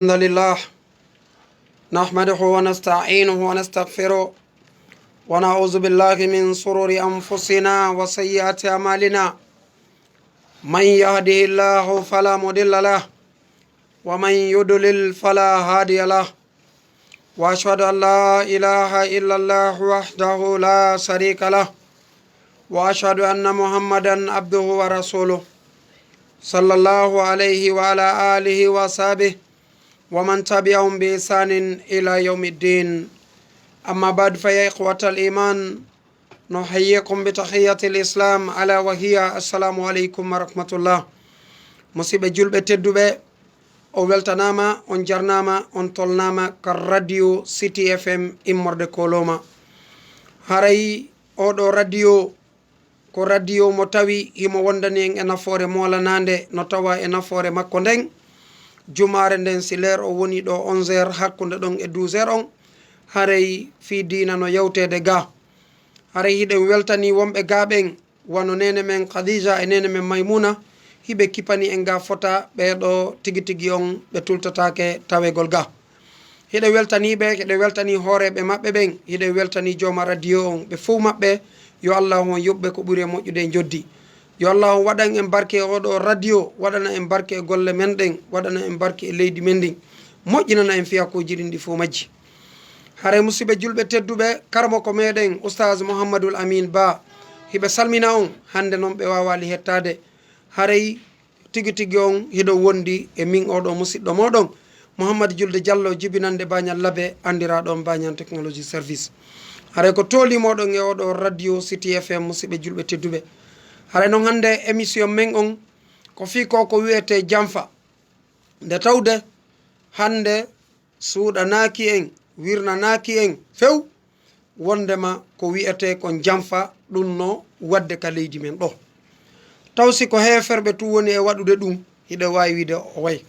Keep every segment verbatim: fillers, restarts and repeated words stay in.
الحمد لله، نحمده ونستعينه ونستغفره، ونعوذ بالله من شرور أنفسنا وسيئات أعمالنا. من يهده الله فلا مضل له، ومن يضلل فلا هادي له. وأشهد أن لا إله إلا الله وحده لا شريك له، وأشهد أن محمدا عبده ورسوله، صلى الله عليه وعلى آله وصحبه ومن تبعهم بإحسان إلى يوم الدين. أما بعد، فيا إخوة الإيمان، نحييكم بتحية الإسلام، ألا وهي السلام عليكم ورحمة الله. Musidɓe julɓe tedduɓe, on weltanaama, on jarnaama, on tolnaama ka Radio City F M immorde Koloma. Haray oɗo radio ko radio mo tawi himo wondani en e nafoore moolanaande, no tawa e nafoore makko nden, jumaare nden, si leer o woni ɗo onze heures, hakkunde ɗon e douze heures on, haray fii diina no yewteede ga. Haray hiɗen weltani wonɓe ga ɓen, wano neene men Khadija e neene men Maymuna, hiɓe kipani en ga fota, ɓee ɗo tigi tigi on ɓe tultataake tawegol ga. Hiɗe weltanii ɓe, hiɗe weltanii hooreeɓe maɓɓe ɓen, hiɗe weltanii jooma radio on, ɓe fow maɓɓe, yo Allaahu on yoɓ ɓe ko ɓuri e moƴƴude e njoddi. Yo Allaahu on waɗan en barke e oɗo radio, waɗana en barke e golle men ɗen, waɗana en barke e leydi men ndin, moƴƴinana en fiyakuuji ɗin ɗi fow majji. Haray musidɓe julɓe tedduɓe, karamoko meɗen Oustaz Mouhamadul Amin Ba, hiɓe salmina on, hannde non ɓe waawaali hettaade. Haray tigi tigi on hiɗo wondi e min oɗo musiɗɗo moɗon, Mouhammad Julde Diallo, jibinande Bañal Labe, anndiraaɗo on Bañal Technology Service. Haray ko tooli moɗon e oɗo radio City F M, musidɓe julɓe tedduɓe. Haray non hannde émission men on ko fii ko ko wi'etee janfa. Nde tawde hannde suuɗanaaki en, wirnanaaki en few, wondema ko wi'etee kon janfa ɗun no waɗde ka leydi men ɗo. Taw si ko heeferɓe tun woni e waɗude ɗun, hiɗe waawi wi'ude o way.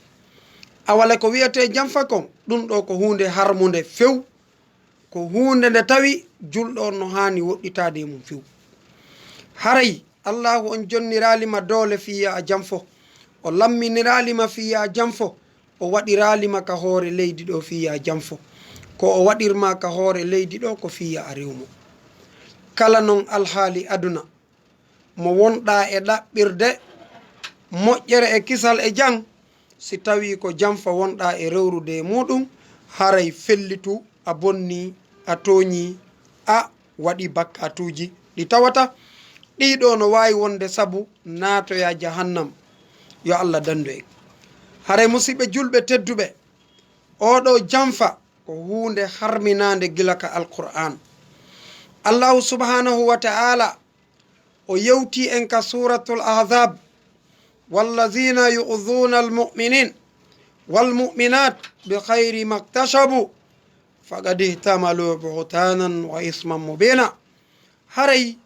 Awale ko wi'etee janfa kon, ɗun ɗo ko huunde harmunde few, ko huunde nde tawi julɗo on no haani woɗɗitaade e mum few. Haray Allaahu on jonniraali ma doole fii yo a janfo, o lamminiraali ma fii yo a janfo, o waɗiraali ma ka hoore leydi ɗo fii yo a janfo. Ko o waɗir ma ka hoore leydi ɗo ko fii yo a rew mo. Kala non alhaali aduna mo wonɗaa e ɗaɓɓirde moƴƴere e kisal e jam, si tawii ko janfa wonɗaa e rewrude e muuɗum, haray fellitu, a bonnii, a tooñii, a waɗii bakkaatuuji ɗi tawata ɗii ɗoo no waawi wonde sabu naatoyaa jahannam. Yo Allah danndu en. Haray musidɓe julɓe tedduɓe, oo ɗoo janfa ko huunde harminaande gila ka Alqur'aan. Allaahu subhaanahu wa ta'aala o yewtii en ka Suuratul Ahzaab, "Wallazina yu'zuuna al-mu'miniina wal-mu'minaati bi ghayri maktasabu faqad ihtamalu buhtaanan wa isman mubiina." Haray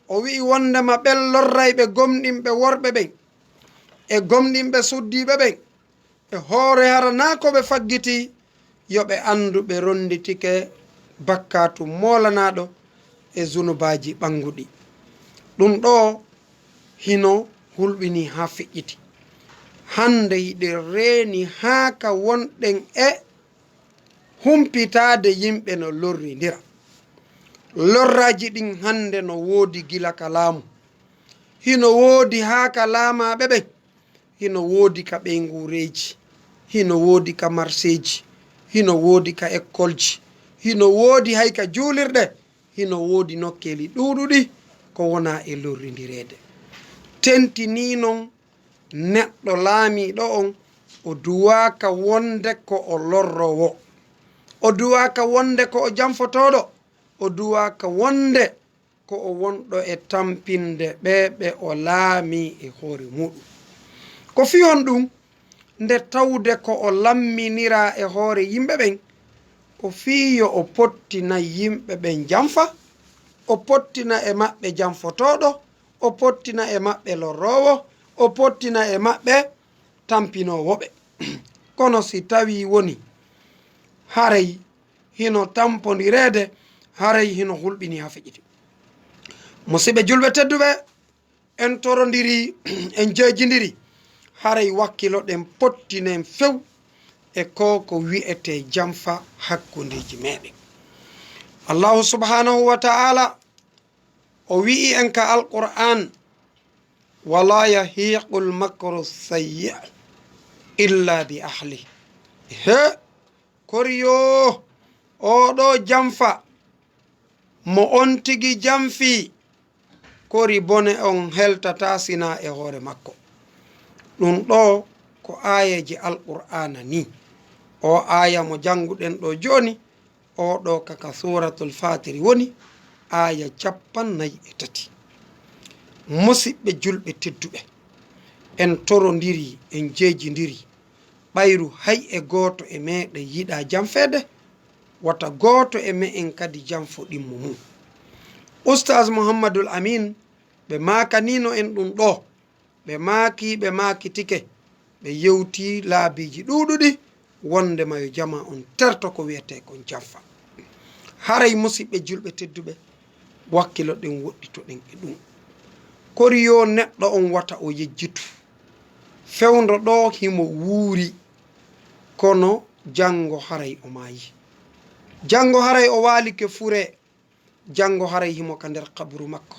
o wi'i wondema ɓen lorrayɓe gomɗinɓe worɓe ɓen e gomɗinɓe suddiiɓe ɓen, e hoore hara naa ko ɓe faggitii, yo ɓe anndu ɓe ronnditike bakkaatu moolanaaɗo e zunubaaji ɓannguɗi. Ɗum ɗoo hino hulɓinii haa feƴƴiti. Hannde hiɗen reeni haa ka wonɗen e humpitaade yimɓe no lorrindira. Lorraaji ɗin hannde no woodi gila ka laamu. Hino woodi haa ka laamaaɓe ɓen. Hino woodi ka ɓeynguureeji, hino woodi ka marseeji, hino woodi ka ekkolji, hino woodi hay ka juulirɗe, hino woodi nokkeeli ɗuuɗuɗi ko wonaa e lorrindireede. Tentinii non neɗɗo laamiiɗo on, o duwaaka wonde ko o lorroowo, o duwaaka wonde ko o janfotooɗo, o duwaaka wonde ko o wonɗo e tampinde ɓe ɓe o laamii e hoore muuɗum. Ko fii honɗum? Nde tawde ko o lamminiraa e hoore yimɓe ɓen, ko fii yo o pottina yimɓe ɓen janfa, o pottina e maɓɓe janfotooɗo, o pottina e maɓɓe lorroowo, o pottina e maɓɓe tampinoowo ɓe. Kono si tawii woni haray hino tampondireede, haray hino hulɓinii haa feƴƴiti. Musidɓe julɓe tedduɓe, en torondiri, en jeejindiri, haray wakkiloɗen, pottinen few e ko ko wi'etee janfa hakkundeeji meeɗen. Allahu subhanahu wa ta'ala o wi'i en ka Alqur'an, "Wala yahiqul makru sayyi'u illa bi ahli." He, kori yo, oo ɗoo janfa, mo on tigi janfii, kori bone on heltataa sinaa e hoore makko. Ɗun ɗoo ko aayeeje Alqur'aana nii. Oo aaya mo jannguɗen ɗoo jooni, oo ɗoo ka, ka Suuratul Faatiri woni, aaya cappannayi e tati. Musiɓɓe julɓe tedduɓe, en torondirii, en jeejindirii, ɓayru hay e gooto e meeɗen yiɗaa janfeede, wata gooto e me'en kadi janfo ɗimmo mun. Ustaaz Muhammadul Amiin, ɓe maakaniino en ɗun ɗoo, ɓe maakii, ɓe maakitike, ɓe yewtii laabiiji ɗuuɗuɗi, wonndema yo jamaa on terto ko wi'etee kon janfa. Haray musiɓɓe julɓe tedduɓe, wakkiloɗen, woɗɗitoɗen e ɗun. Kori yo neɗɗo on wata o yejjitu. Fewndo ɗoo himo wuuri, kono janngo haray o maayi. Janngo haray o waalike furee. Janngo haray himo ka nder qaburu makko.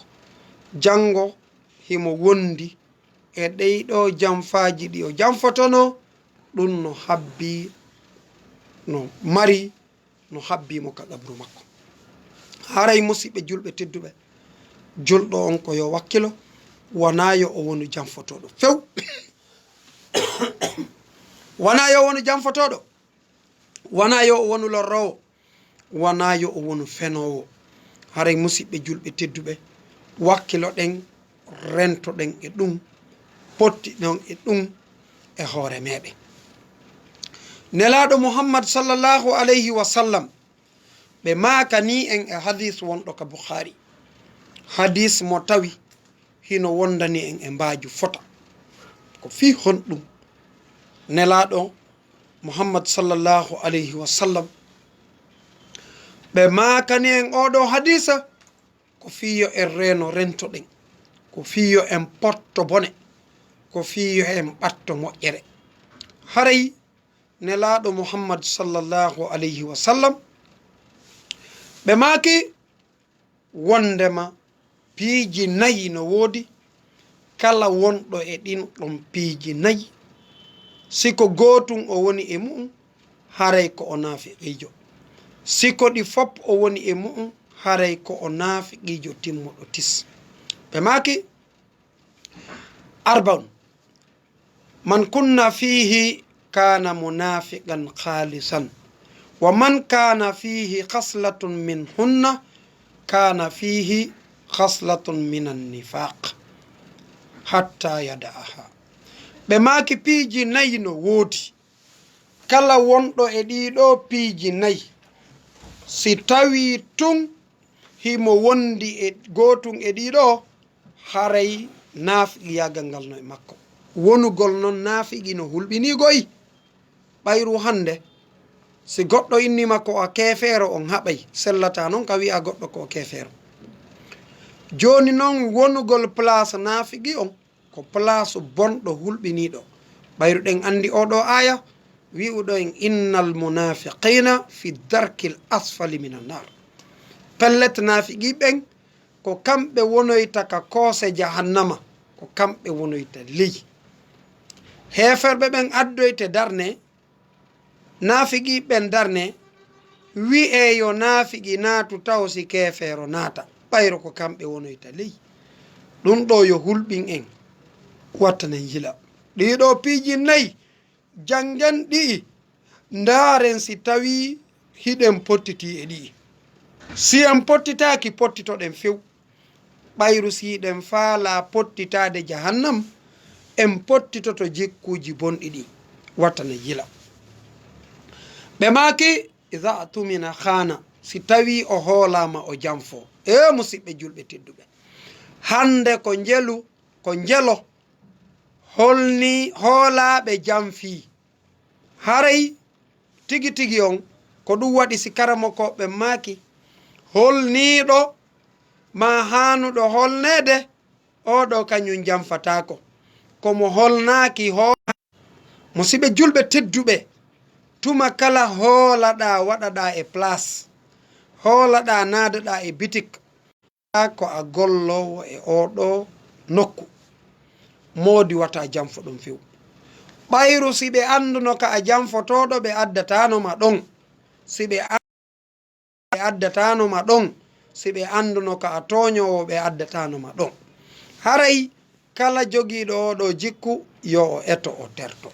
Janngo himo wondi e ɗey ɗoo janfaaji ɗi o janfotonoo, ɗun no habbii, no mari, no habbii mo ka qaburu makko. Haray musiɓɓe julɓe tedduɓe, julɗo on ko yo wakkilo, wanaa yo o wonu janfotooɗo few. Wanaa yo o wonu janfotooɗo. Wanaa yo o wonu lorroowo, wanaa yo o wonu fenoowo. Haray musiɓɓe julɓe tedduɓe, wakkiloɗen, rentoɗen e ɗun, pottiɗen e ɗun e hoore meeɗen. Nelaaɗo Muhammad sallallahu alayhi wa sallam, ɓe maakanii en e hadiis wonɗo ka Bukhaari. Hadiis mo tawi hino wondani en e mbaaju fota. Ko fii honɗun Nelaaɗo Muhammad sallallahu alayhi wa sallam, ɓe maakani en oo ɗoo hadiisa, ko fii yo en reeno rentoɗen, ko fii yo en potto bone, ko fii yo en ɓatto moƴƴere. Haray Nelaaɗo Muhammad sallallahu alayhi wa sallam, ɓe maaki, wondema piiji nayi no woodi, kala wonɗo e ɗin ɗon piiji nayi, si ko gootun o woni e mu'un, haray ko o naafiqiijo. Si ko ɗi fow o woni e mu'un, haray ko o naafiqiijo timmuɗo tis. Ɓe maaki, arba'un. Man kunna fiihi kaana munaafiqan khaalisan, wa man kaana fiihi khaslatun minhunna kaana fiihi khaslatun minan nifaaq, hattaa yada'ahaa. Ɓe maaki piiji nayi no woodi. Kala wonɗo e ɗii ɗoo piiji nayi, si tawii tun himo wondi e gootun e ɗii ɗoo, haray naafiqiyaagal ngal no e makko. Wonugol non naafiqi no hulɓinii goy. Ɓayru hande, si goɗɗo innii ma ko a keefeero, on haɓay, sellataa non ka wi'a goɗɗo ko o keefeero. Jooni non, wonugol place naafiqi on, ko place bonɗo hulɓiniiɗo. Ɓayru ɗen anndi oo ɗoo aaya, wi'uɗo en, "Innal munaafiqiina fi darkil asfali minan naar." Pellet, naafiqi ɓen, ko kamɓe wonoyta ka koose jahannama, ko kamɓe wonoyta ley. Heeferɓe ɓen addoyte darne, naafiqi ɓen darne, wi'ee yo naafiqi naatu taw si keefeero naata, ɓayro ko kamɓe wonoyta ley. Ɗun ɗoo yo hulɓin en, wattanen yila. Ɗii ɗoo piiji nayi, janngen ɗi'i, ndaaren si tawii hiɗen pottitii e ɗi'i. Si en pottitaaki, pottitoɗen few. Ɓayru si hiɗen faalaa pottitaade jahannam, en pottitoto jikkuuji bonɗi ɗin. Wattanen yila. Ɓe maaki, "Iza tumina khaana." Si tawii o hoolaama, o janfoo. Ee musiɓɓe julɓe tedduɓe, hande ko njelu, ko njelo holni hoolaaɓe janfii. Haray tigi tigi on, ko ɗun waɗi si karamokooɓe maaki, holniiɗo maa haanuɗo holneede, oo ɗoo kañun janfataako. Ko mo holnaaki hoo-, musiɓɓe julɓe tedduɓe, Tuma kala hoolaɗaa waɗaɗaa e place, hoolaɗaa naadaɗaa e bitik, ko a golloowo e oo ɗoo nokku, moodi wata janfo ɗon few. Ɓayru si ɓe annduno ka a janfotooɗo, ɓe addataano ma ɗon. Si ɓe an-, ɓe addataano ma ɗon. Si ɓe annduno ka a tooñoowo, ɓe addataano ma ɗon. Haray kala jogiiɗo oo ɗoo jikku, yo o eto, o terto.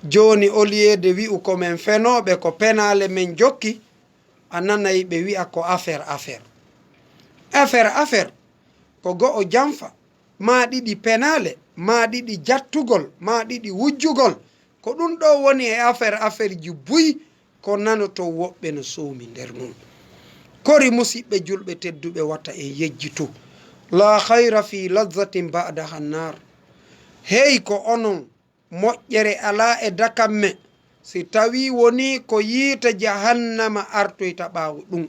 Jooni, au lieu de wi'u ko men fenooɓe, ko penaale men jokki, a nanay ɓe wi'a ko affaire, affaire. Affaire, affaire, ko go'o janfa, maa ɗiɗi penaale, maa ɗiɗi jattugol, maa ɗiɗi wujjugol. Ko ɗun ɗoo woni e affaire, affaire ji buy, ko nanoton woɓɓe no soomi nder mun. Kori musiɓɓe julɓe tedduɓe, wata en yejjitu. La khayra fi lazzatin ba'daha annar. Hey, ko onon moƴƴere alaa e dakamme, si tawii wonii ko yiite jahannama artoyta ɓaawo ɗun.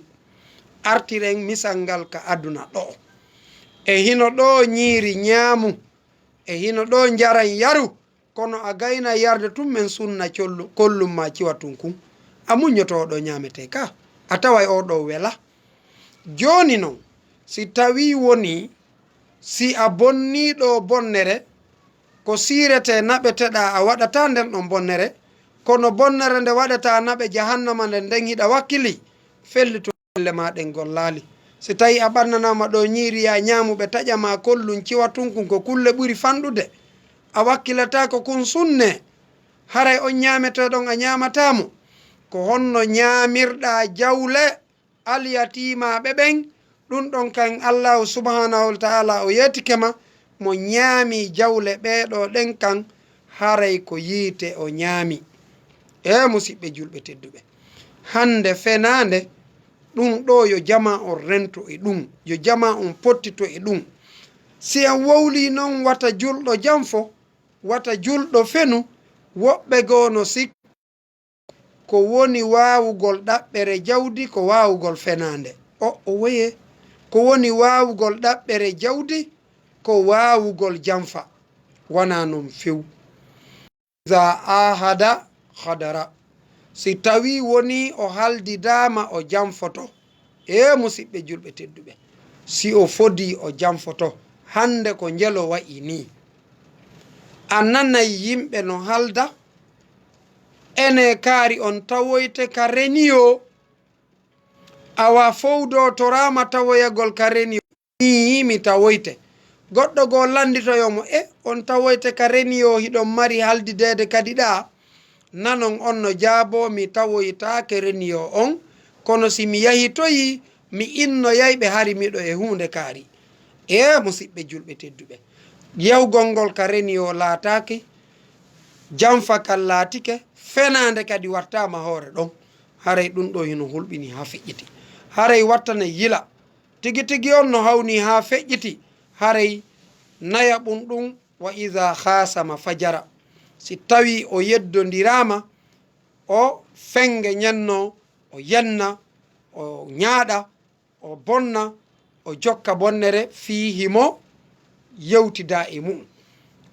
Artiren misal ngal ka aduna ɗoo. E hino ɗoo ñiiri ñaamu, e hino ɗoo njaran yaru, kono a gayna yarde tun men sunna collu-, kollum ma ciwa tun kun. A muññoto oo ɗoo ñaametee ka, a taway oo ɗoo wela. Jooni non, si tawii wonii si a bonnii ɗoo bonnere, ko siiretee naɓeteɗaa, a waɗataa nden ɗon bonnere, kono bonnere nde waɗataa naɓe jahannama nden, nden hiɗa wakkili, fellito golle maa ɗen gollaali. Si tawii a ɓannanaama ɗoo ñiiri, yaa ñaamu, ɓe taƴa ma kollum ciwa tun kun, ko kulle ɓuri fanɗude, a wakkilataako kun sunne, haray on ñaametee ɗon a ñaamataa mo. Ko honno ñaamirɗaa jawle alyatiimaaɓe ɓen? Ɗun ɗon kan, Allaahu subhaanahu wa ta'aalaa o yeetike ma, mo ñaami jawle ɓee ɗoo ɗen kan, haray ko yiite o ñaami. Ee musiɓɓe julɓe tedduɓe, hande fenaande ɗun ɗoo, yo jamaa on rento e ɗun, yo jamaa on pottito e ɗun. Si en wowlii non, wata julɗo janfo, wata julɗo fenu, woɓɓe goo no sik- ko woni waawugol ɗaɓɓere jawdi ko waawugol fenaande. O, o woye, ko woni waawugol ɗaɓɓere jawdi ko waawugol janfa. Wanaa non few. Iza ahada khadara. Si tawii wonii o haldidaama, o janfoto. Ee musiɓɓe julɓe tedduɓe, si o fodii, o janfoto. Hande ko njelo wa'i nii. A nanay yimɓe no halda, ene kaari on tawoyte ka reniyo. Awa fowdotoraama tawoyagol ka reniyo. Nii mi tawoyte. Goɗɗo goo lannditoyo mo, e on tawoyte ka reniyo, hiɗon mari haldideede kadi ɗaa? Nanon on no jaaboo, mi tawoytaake reniyo on, kono si mi yahitoyii, mi innoyay ɓe hari miɗo e huunde kaari. Ee musiɓɓe julɓe tedduɓe, yahugol ngol ka reniyo laataaki janfa, kan laatike fenaande kadi, wattaama hoore ɗon. Haray ɗun ɗoo hino hulɓini haa feƴƴiti. Haray wattanay yila. Tigi tigi on no hawnii haa feƴƴiti, haray nayaɓun ɗun, wa iza khasama fajara. Si tawii o yeddondiraama, o fenge ñenno, o yenna, o ñaaɗa, o bonna, o jokka bonnere fii himo yewtida e mu'un.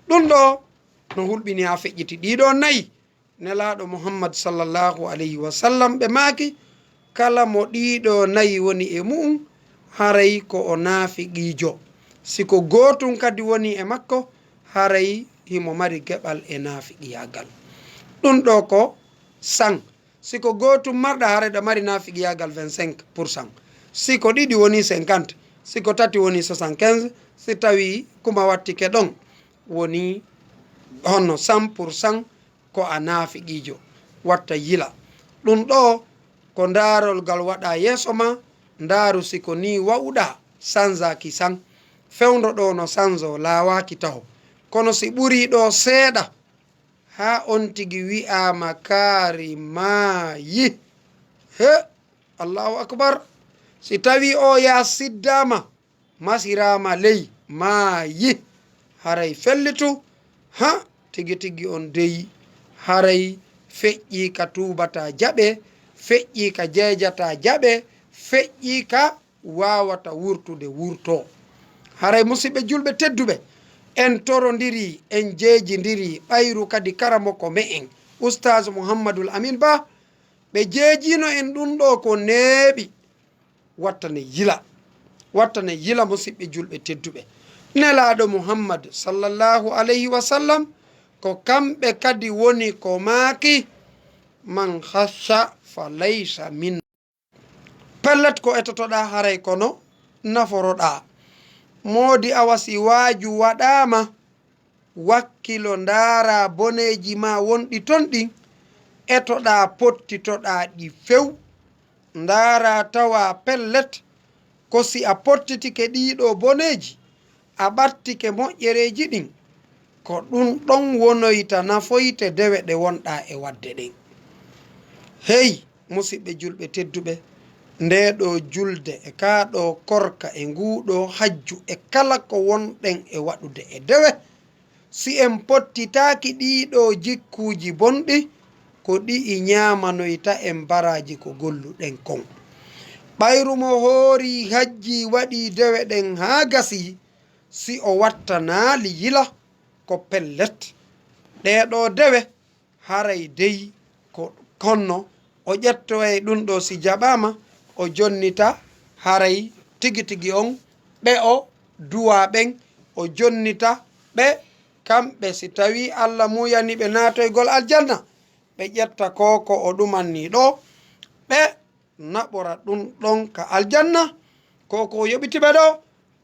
Ɗun ɗoo no hulɓini haa feƴƴiti. Ɗii ɗoo nayi, Nelaaɗo Muhammad sallallahu alayhi wa sallam, ɓe maaki, kala mo ɗii ɗoo nayi woni e mu'un, haray ko o naafiqiijo. Si ko gootun kadi woni e makko, haray himo mari geɓal e naafiqiyaagal. Ɗun ɗoo ko san. Si ko gootun marɗaa, haray ɗa mari naafiqiyaagal vingt-cinq pour cent. Si ko ɗiɗi woni cinquante, si ko tati woni soixante-quinze, si tawii kuma wattike ɗon, woni honno cent pour cent ko a naafiqiijo, watta yila. Ɗun ɗoo ko ndaarol ngal waɗaa yeeso maa, ndaaru si ko nii wa'uɗaa, sanzaaki san. Fewndo ɗoo no sanzoo, laawaaki taho. Kono si ɓurii ɗoo seeɗa, haa on tigi wi'aama kaari maayi. He, Allahu akbar! Si tawii oo yaa siddaama, masiraama ley, maayi, haray fellitu, ha, tigi tigi on dey, haray feƴƴii ka tuubataa jaɓee, feƴƴii ka jeejataa jaɓee, feƴƴii ka waawata wurtude wurtoo. Haray musiɓɓe julɓe tedduɓe, en torondirii, en jeejindirii, ɓayru kadi karamoko me'en, Ustaas Muhammadul Amin Ba, ɓe jeejino en ɗum ɗo ko neeɓi. Wattane yila, wattane yila, musiɓɓe julɓe tedduɓe. Nelaaɗo Muhammad sallallahu alayhi wa sallam, ko kamɓe kadi woni ko maaki, "Man khasha fa laysa min." Pellet ko etotoɗaa haray kono naforoɗaa. Moodi awa si waaju waɗaama, wakkilo ndaara boneeji ma wonɗi ton ɗin, etoɗaa pottitoɗaa ɗi few. Ndaara tawa pellet ko si a pottitike ɗiiɗo boneeji, a ɓattike moƴƴereeji ɗin, ko ɗum ɗon wonoyta nafoyte dewe ɗe wonɗaa e waɗde ɗen. Hey, musiɓɓe julɓe tedduɓe, ndee ɗoo julde e kaa ɗoo korka e nguu ɗoo hajju e kala ko wonɗen e waɗude e dewe, si en pottitaaki ɗiiɗoo jikkuuji bonɗi, ko ɗi'i ñaamanoyta en baraaji ko golluɗen kon. Ɓayru mo hoorii hajji waɗii dewe ɗen haa gasii, si o wattanaali yila, ko pellet. Ɗee ɗoo dewe, haray dey ko konno, o ƴettoyay ɗum ɗoo si jaɓaama, o jonnita haray tigi tigi on ɓe o duwaa ɓen, o jonnita ɓe kamɓe, si tawii Alla muuyanii ɓe naatoygol aljanna, ɓe ƴetta ko ko o ɗumannii ɗoo, ɓe naɓora ɗum ɗon ka aljanna, ko ko o yoɓiti ɓe ɗoo,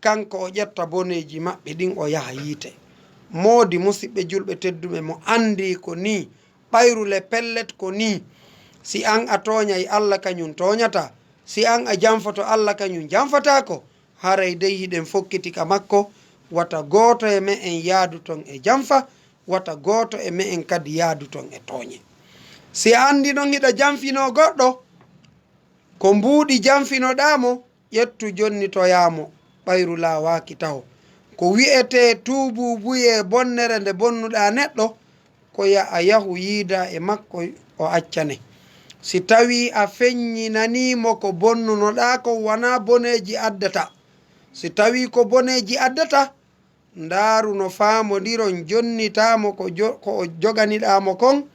kanko o ƴetta boneeji maɓɓe ɗin o yaha yiite. Moodi, musiɓɓe julɓe tedduɓe, mo anndii ko nii, ɓayru le pellet ko nii, si an a tooñay Alla, kañum tooñata, si an a janfoto Alla, kañum janfataako, haray dey hiɗen fokkiti ka makko, wata gooto e me'en yaadu ton e janfa, wata gooto e me'en kadi yaadu ton e tooñe. Si a anndi non hiɗa janfinoo goɗɗo, ko mbuuɗi janfinoɗaa mo, ƴettu jonnitoyaa mo, ɓayru laawaaki taho. Ko wi'etee tuubuubuyee bonnere nde bonnuɗaa neɗɗo, ko ya a yahu yiida e makko, o accane. Si tawii a feññinanii mo ko bonnunoɗaa kon wanaa boneeji addata. Si tawii ko boneeji addata, ndaaru no faamondiron, jonnitaa mo ko jo-, ko o joganiɗaa mo kon.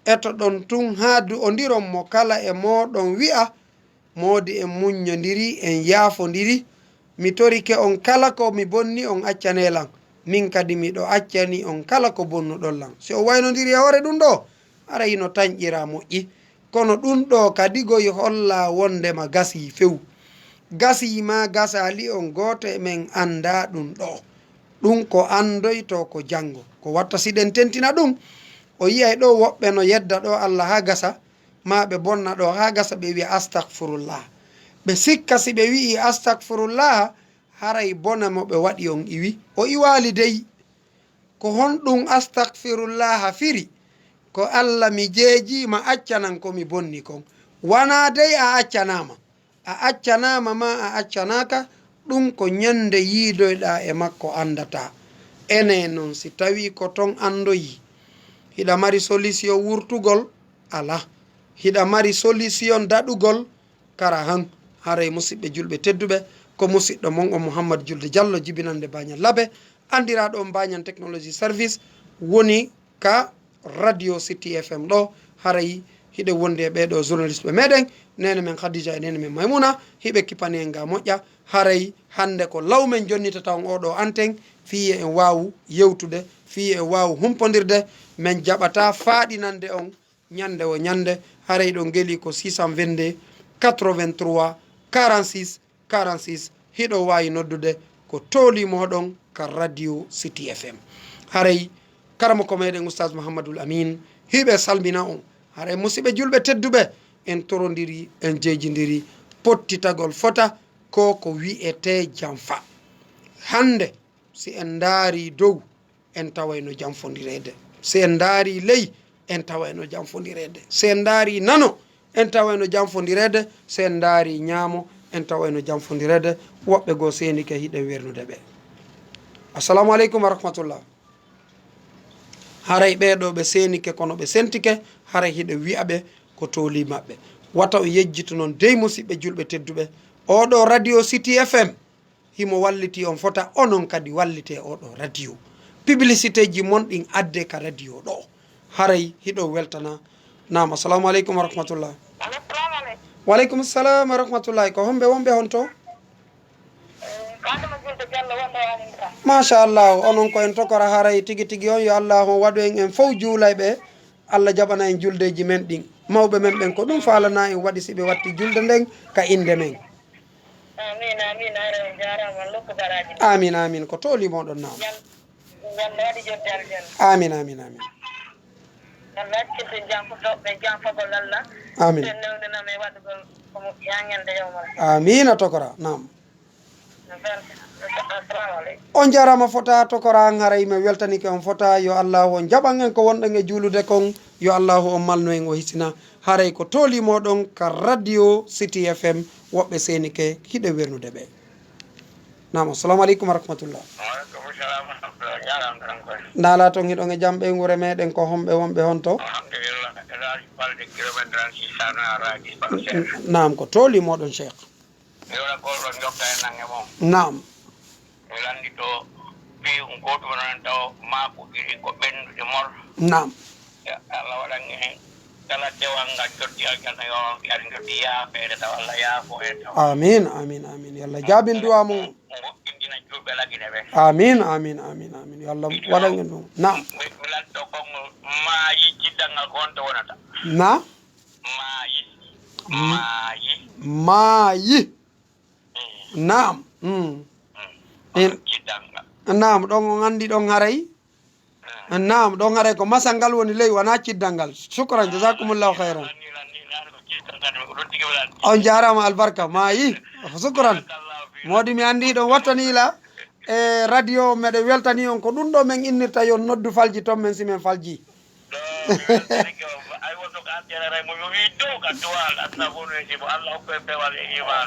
Etoɗon tun haa du'ondiron mo, kala e mooɗon wi'a, "Moodi, en muññondiri, en yaafondiri. Mi torike on kala ko mi bonni, on accanee lan. Min kadi miɗo accani on kala ko bonnuɗon lan." Si o waynondiri e hoore ɗum ɗoo, hara hino tanƴiraa moƴƴi. Kono ɗum ɗoo kadi goy hollaa wonndema gasii few. Gasii maa gasaali, on gooto e men anndaa ɗum ɗoo. Ɗum ko anndoytoo ko janngo. Ko watta si ɗen tentina ɗum, o yi'ay ɗoo woɓɓe no yedda ɗoo Alla haa gasa, maa ɓe bonna ɗoo haa gasa, ɓe wi'a, "Astagfirullah." Ɓe sikka si ɓe wi'ii, "Astagfirullah," haray bone mo ɓe waɗi on iwi. O iwaali dey. Ko honɗum astagfirullaha firi? Ko, "Alla, mi jeejiima, accanan ko mi bonni kon." Wanaa dey a accanaama. A accanaama maa a accanaaka, ɗum ko ñande yiidoyɗaa e makko anndataa. Enee non, si tawii ko ton anndoyii, hiɗa mari solution wurtugol? Alaa. Hiɗa mari solution daɗugol? Kara han. Haray, musiɓɓe julɓe tedduɓe, ko musiɗɗo mon on Muhammad Julde Jallo, jibinannde Bañal Labe, anndiraaɗo on Bañal Technology Service, woni ka Radio City F M ɗoo. Haray hiɗen wondi e ɓee ɗoo journaliste ɓe meɗen, neene men Khadija e neene men Maymuna, hiɓe kipani en ga moƴƴa. Haray hannde ko law men jonnitata on oo ɗoo anten, fii en waawu yewtude, fii en waawu humpondirde. Men jaɓataa faaɗinande on ñande wo ñande. Haray ɗon geli ko six cent vingt-deux, quatre-vingt-trois, quarante-six, quarante-six. Hiɗo waawi noddude ko tooli mooɗon ka Radio City F M. Haray karamoko meɗen Oustaz Mouhamadoul Amine hiɓe salmina on. Haray, musiɓɓe julɓe tedduɓe, en torondiri, en jeejindiri, pottitagol fota ko ko wi'etee janfa. Hannde, si en ndaari dow, en tawayno janfondireede. Si en ndaari ley, en tawayno janfondireede. Si en ndaari nano, en tawayno janfondireede. Si en ndaari ñaamo, en tawayno janfondireede. Woɓɓe goo seenike, hiɗen wernude ɓe. Assalamu aleykum wa rahmatullah. Haray ɓee ɗoo ɓe seenike, kono ɓe sentike, haray hiɗen wi'a ɓe ko tooli maɓɓe. Wata on yejjitu non dey, musiɓɓe julɓe tedduɓe. Oo ɗoo Radio City F M, himo wallitii on fota, onon kadi wallitee oo ɗoo radio. Publicité ji mon ɗin addee ka radio ɗoo. Haray hiɗo weltana. Naam, assalamu aleykum wa rahmatullah. Alo, salamu aleykum. Wa aleykum salam wa rahmatullahi. Ko homɓe wonɓe honto? Eh, ko Adama Julde Jallo wonɗo Alinta. Machallah, onon ko en tokora haray tigi tigi on, yo Allah on waɗu en en fow juulayɓe. Allah jaɓana en juldeeji men ɗin. Mawɓe men ɓen ko ɗum faalana en waɗi si ɓe watti julde nden ka innde men. Amin, amin, haray on jaaraama, lokku baraaji ɗin. Amin, amin, ko tooli moɗon naam. Yalla waɗi jodde aljanna. Amin, amin, amin. Yalla accirde jam ko toɓɓe jam fagol Allah. Amin. Sen newndinam e waɗugol ko moƴƴi haa ñande yawmal. Amin, a tokora, naam. Assalamu aleykum. On jaaraama fota tokora an, haray mi weltanike on fota, yo Allahu on jaɓan en ko wonɗen e juulude kon, yo Allahu on malnu en o hisina. Haray ko tooli moɗon ka radio City F M, woɓɓe seenike hiɗe wernude ɓe. Naam, assalamu aleykum wa rahmatullah. Waaleykum salam wa rahmatullah. Jaaraama tan koy. Naalaa ton hiɗon e jam ɓe ngure meɗen ko homɓe wonɓe honto? Alhamdulillah. Elaaji Balde kilomètre trente-six Sana Araji Balde. Naam, ko tooli moɗon Cheikh. Mi wona goɗɗo jokka e nange mon. Naam. Mi lanndito fii un gootum non taw maaku ɗiɗi ko ɓenndude mor. Naam. Ya Allah waɗan en kala dewal ngal joddi aljanna yo on yari joddi yaafeede taw Allah yaafo en taw. Amin, amin, amin. Yo Allah jaabin du'a mo. Mo woɗɗintina julɓe lagine ɓe. Amin, amin, amin, amin. Yo Allah waɗan en ɗum. Naam. Mi lanndito konngol maayi jiddal ngal ko honto wonata? Naam. Maayi. Maayi. Maayi. Naam. Mm. En- Naam, ɗon on anndi ɗon haray. Naam, ɗon haray ko masal ngal woni ley, wonaa ciddal ngal. Shukran, jazakumullahu khairan. On jaaraama albarka, maayi. Shukran. Moodi mi anndi ɗon wattani la e radio meɗen weltani on ko ɗum ɗo men innirta yon noddu falji ton men si men falji.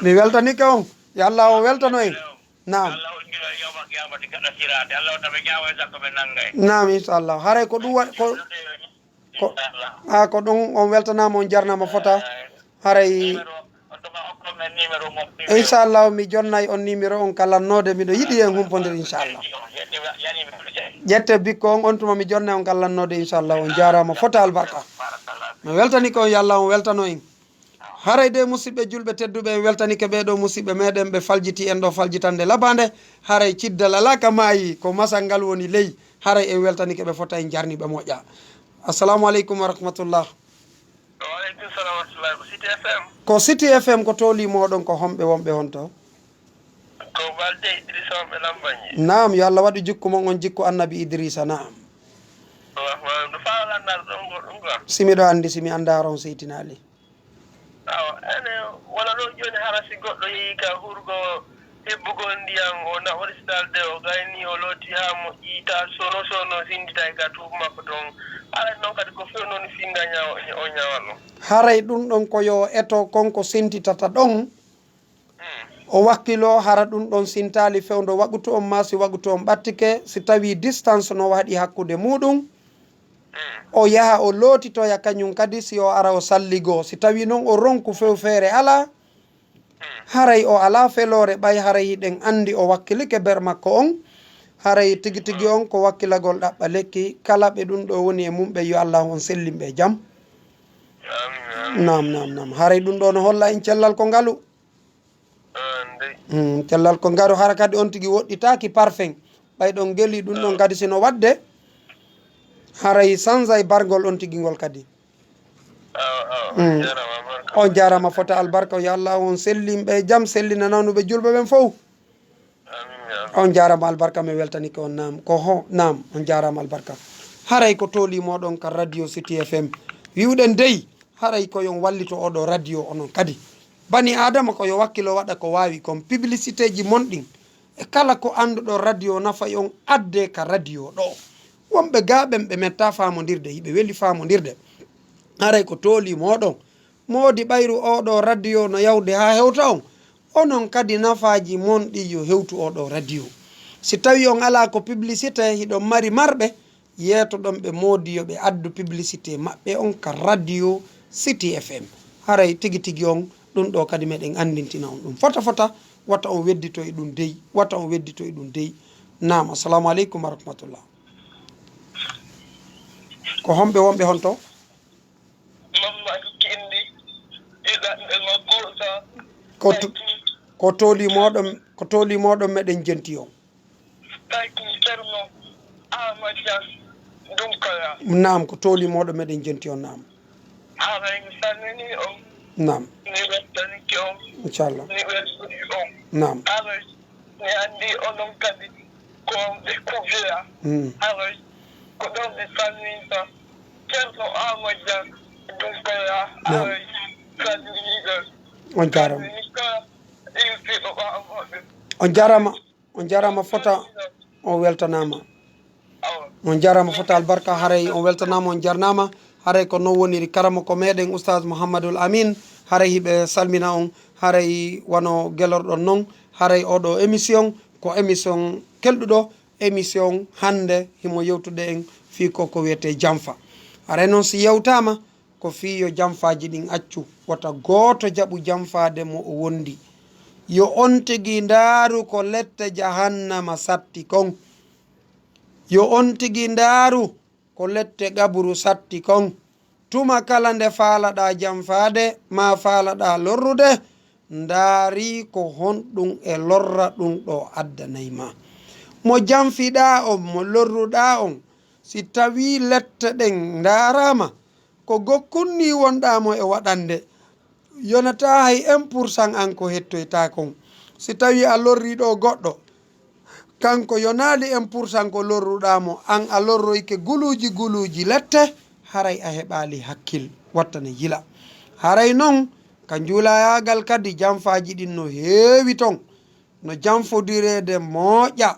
Mi weltanike on. Yo Allah o weltano en. Naam. Naam, inchallah. Haray ko ɗum waɗ-, ko, ko, a, ko ɗum on weltanaama, on jarnaama fota. Haray, inchallah, mi jonnay on numéro on ka lannoode. Miɗo yiɗi en humpondir, inchallah. Ƴette bikko on, on tuma mi jonnay on ka lannoode, inchallah. On jaaraama fota albarka. Mi weltanike on, yo Allah on weltano en. Haray de, musiɓɓe julɓe tedduɓe, en weltanike ɓee ɗoo musiɓɓe meɗen, ɓe faljiti en ɗoo faljitande labaande. Haray ciddal alaa ka maayi, ko masal ngal woni ley. Haray en weltanike ɓe fota, en jarni ɓe moƴƴa. Assalamu aleykum wa rahmatullah. Wa aleykum salam wa rahmatullah. Ko City F M? Ko City F M, ko tooli moɗon, ko homɓe wonɓe honto? Ko Balde Idrissa wonɓe Lambañi. Naam, yo Allah waɗu jikku mon on jikku Annabi Idrissa, naam. Rahman, no faawa lanndar ɗon go ɗum ga? Si miɗo anndi, si mi anndaa ron seytinaali. Awa, ene wona ɗo jooni hara si goɗɗo yehi ka hurgo hebbugol ndiyam, o na waɗi sidalde, o gayni, o looti haa moƴƴi, ta sono sono sindita e ka tuubu makko ton. Haray noon kadi ko few noon sinda ñaawa, o ñaawal ɗum. Haray ɗum ɗon ko yo eto kon ko sintitata ɗon. Mm. O wakkiloo hara ɗum ɗon sintaali fewndo waqutu on maa si waqutu on ɓattike, si tawii distance no waɗi hakkunde muuɗum. O yaha o lootitoya kañum kadi, si o ara o salligoo. Si tawii noon o ronku few feere alaa, haray o alaa feloore, ɓay haray hiɗen anndi o wakkilike ber makko on. Haray tigi tigi on ko wakkilagol ɗaɓɓa lekki. Kala ɓe ɗum ɗo woni e mum ɓe, yo Allah on sellin ɓe e jam. Amin, amin. Naam, naam, naam. Haray ɗum ɗo no holla en cellal ko ngalu. Ah, ndey. Hmm, cellal ko ngalu, hara kadi on tigi woɗɗitaaki parfum. Ɓay ɗon geli ɗum ɗon kadi sino waɗde, haray sanzay bargol on tigi ngol kadi. Awa, awa. Mm. On jaaraama, barka. On jaaraama fota albarka, yo Allah on sellin ɓe jam, sellina nawnuɓe julɓe ɓen fow. Amin, ya Allah. On jaaraama albarka, mi weltanike on, naam. Ko ho, naam, on jaaraama albarka. Haray ko tooli moɗon ka Radio City F M. Wi'uɗen dey, haray ko yon wallito oɗo radio onon kadi. Bani Aadama ko yo wakkilo waɗa ko waawi kon, publicité ji mon ɗin. E kala ko annduɗo radio nafay on, adde ka radio ɗo. Wonɓe gaaɓen ɓe metta faamondirde, hiɓe weli faamondirde. Haray ko tooli moɗon. Moodi ɓayru oɗo radio no yawde haa hewta on. Onon kadi nafaaji mon ɗi yo hewtu oɗo radio. Si tawi on alaa ko publicité, hiɗon mari marɓe, yeetoɗon ɓe moodi yo ɓe addu publicité maɓɓe on ka radio City F M. Haray tigi tigi on, ɗum ɗo kadi meɗen anndintina on ɗum fota fota, wata on weddito e ɗum dey, wata on weddito e ɗum dey. Naam, assalamu aleykum wa rahmatullah. Ko homɓe wonɓe honto? Mammadu Kinndi, ɗiɗaɓɓe makko Sa-, ko to-, ko tooli moɗon, ko tooli moɗon meɗen jenti on. Tawi ko Ceerno Aamadu Jah Dunkara. Naam, ko tooli moɗon meɗen jenti on, naam. Haray mi salmini on. Naam. Mi weltanike on. Inchallah. Mi weltani on. Naam. Haray mi anndi onon kadi ko on ɓe kuwira. Mm. Haray ko ɗon mi salminta Ceerno Aamadu Jah Dunkara. Naam. Haray salminiiɗo. On jaaraama. Salmini kala yewtiiɗo ɓaawo maɓɓe. On jaaraama. On jaaraama fota, on weltanaama. On jaaraama fota albarka, haray on weltanaama, on jarnaama. Haray ko non woniri karamoko meɗen Oustaz Mouhamadoul Amine. Haray hiɓe salmina on, haray wano gelorɗon non. Haray oɗo émission ko émission kelɗuɗo, émission hannde himo yewtude en fii ko ko wiyetee janfa. Haray non si yewtaama, ko fii yo janfaaji ɗin accu, wota gooto jaɓu janfaade mo o wondi. Yo on tigi ndaaru ko lette jahannama satti kon. Yo on tigi ndaaru ko lette qaburu satti kon. Tuma kala nde faalaɗaa janfaade, maa faalaɗaa lorrude, ndaari ko honɗun e lorra ɗun ɗoo addanay ma. Mo janfiɗaa on, mo lorruɗaa on, si tawii lette ɗen ndaaraama, ko gokkun nii wonɗaa mo e waɗande, yonataa hay un pour cent an ko hettoytaa kon. Si tawii a lorrii ɗoo goɗɗo, kanko yonaali un pour cent ko lorruɗaa mo, an a lorroyke guluuji guluuji lette, haray a heɓaali hakkil, wattane yila. Haray non, ka njuulayaagal kadi, janfaaji ɗin no heewi ton, no janfodireede moƴƴa.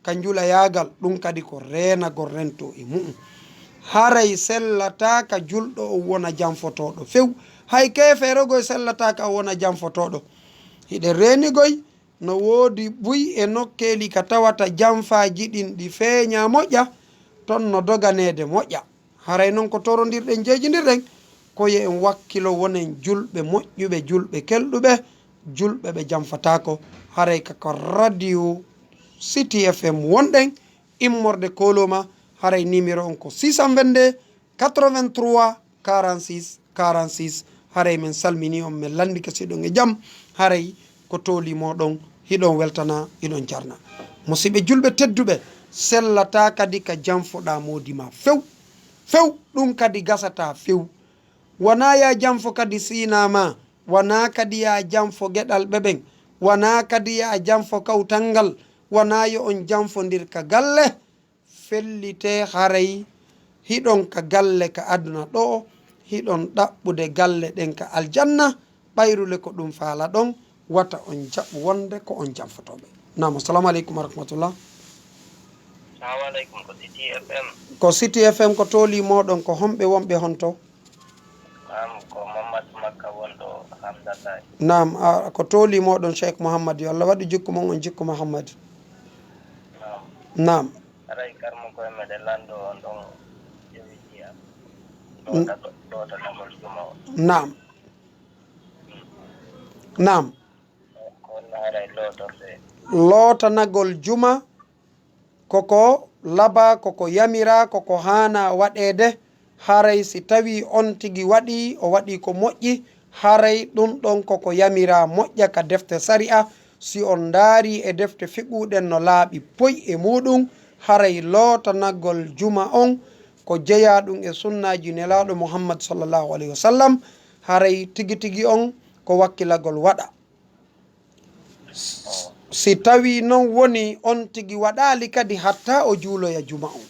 Ka njulayaagal, ɗun kadi ko reenagol rento e mu'un. Haray sellataa ka julɗo on wona janfotooɗo few. Hay keefeero goy sellataa ka o wona janfotooɗo. Hiɗen reenii goy, no woodi buy e nokkeeli ka tawata janfaaji ɗin ɗi feeñaa moƴƴa, ton no doganeede moƴƴa. Haray non ko torondirɗen, jeejindirɗen, ko yo en wakkilo, wonen julɓe moƴƴuɓe, julɓe kelɗuɓe, julɓe ɓe janfataako. Haray ka ko radio City F M wonɗen, immorde Koloma, haray numéro on ko six cent vingt-deux, quatre-vingt-trois, quarante-six, quarante-six. Haray men salminii on, men lanndike si hiɗon e jam. Haray ko tooli mooɗon, hiɗon weltana, hiɗon jarna. Musiɓɓe julɓe tedduɓe, sellataa kadi ka janfoɗaa moodi maa few. Few, ɗun kadi gasataa few. Wanaa yaa janfo kadi siinaa maa, wanaa kadi yaa janfo geɗalɓe ɓen, wanaa kadi yaa janfo kawtal ngal, wanaa yo on janfondir ka galle. Fellitee, haray hiɗon ka galle ka aduna ɗoo, hiɗon ɗaɓɓude galle ɗen ka aljanna, ɓayru le ko ɗun faalaɗon, wata on jaɓu wonde ko on janfotooɓe. Naam, assalamu aleykum wa rahmatullah. Salamu aleykum, ko City F M. Ko City F M, ko tooli mooɗon, ko homɓe wonɓe honto? Naam, ko Mamadou Makka wonɗo Hamdataay. Naam, a, ko tooli mooɗon Cheikh Mouhammad, yo Allah waɗu jikku mon on jikku Mouhammad. Naam. Naam. Haray karmo koye meɗen lanndo on ɗon jowi jiya. Mm. Loota-, lootanagol juma o. Naam. Naam. Ko honno haray lootorde? Lootanagol juma, koko laba, koko yamira, koko haana waɗeede, haray si tawii on tigi waɗii, o waɗii ko moƴƴi, haray ɗun ɗon koko yamira moƴƴa ka defte sari'a. Si on ndaarii e defte fiqhu ɗen no laaɓi poy e muɗum, haray lootanagol juma on ko jeyaaɗum e sunnaaji Nelaaɗo Muhammad sallallahu alayhi wa sallam, haray tigi tigi on ko wakkilagol waɗa. Si tawii non woni on tigi waɗaali kadi hatta o juuloya juma on.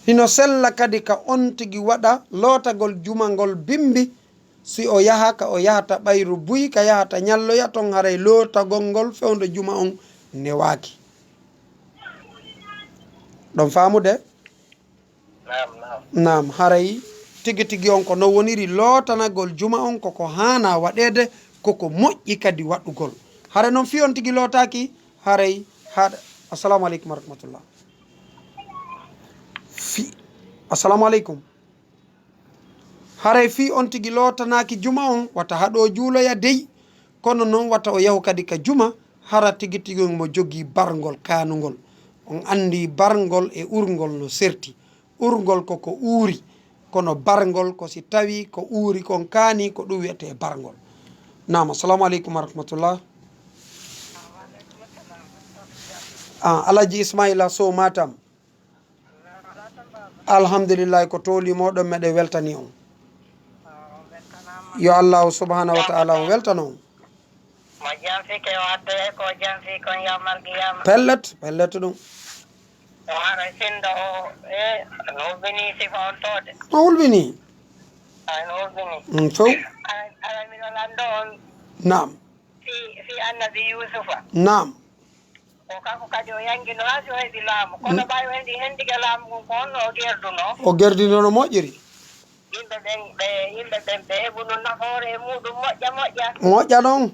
Hino sella kadi ka on tigi waɗa lootagol juma ngol bimbi, si o yaha ka o yahata ɓayru buy, ka yahata ñalloya ton, haray lootagol ngol fewndo juma on newaaki. Ɗon faamude? Naam, naam. Naam, haray tigi tigi on ko non woniri lootanagol juma on, koko haana waɗeede, koko moƴƴi kadi waɗugol. Haray non fii on tigi lootaaki, haray haɗa. Assalamu aleykum wa rahmatullah. Fi-, assalamu aleykum. Haray fii on tigi lootanaaki juma on, wata haɗo juuloya dey. Kono non wata o yahu kadi ka juma, hara tigi tigi on mo jogii barngol kaanungol. On anndi barngol e urngol no serti. Ɓurngol ko ko uuri, kono barngol ko si tawii ko uuri kon kaani, ko ɗum wiyetee barngol. Naam, assalamu aleykum wa rahmatullah. Ah, Alhaji Ismaila Sow Matam. Alhamdulillahi, ko tooli mooɗon, meɗen weltani on. Yo Allahu subhanahu wa ta'ala on weltano on. Mo janfike o addoyay ko janfi kon yawmal qiyama. Pellet, pellet ɗum. O haray sinndo o, e, no hulɓini sifa on toode. No hulɓini. Ay, no hulɓini. Mm, fow. Aray, aray miɗo lanndo on. Naam. Fi, fi annabi Yusufa. Naam. Ko kanko kadi o yanngino haa si o heɓi laamu. Kono ɓay o hendi, hendike laamu ngun, ko honno o gerdunoo? O gerdinoo no moƴƴiri. Yimɓe ɓen, ɓe, yimɓe ɓen, ɓe heɓuno nafoore e muuɗum moƴƴa, moƴƴa. Moƴƴa non.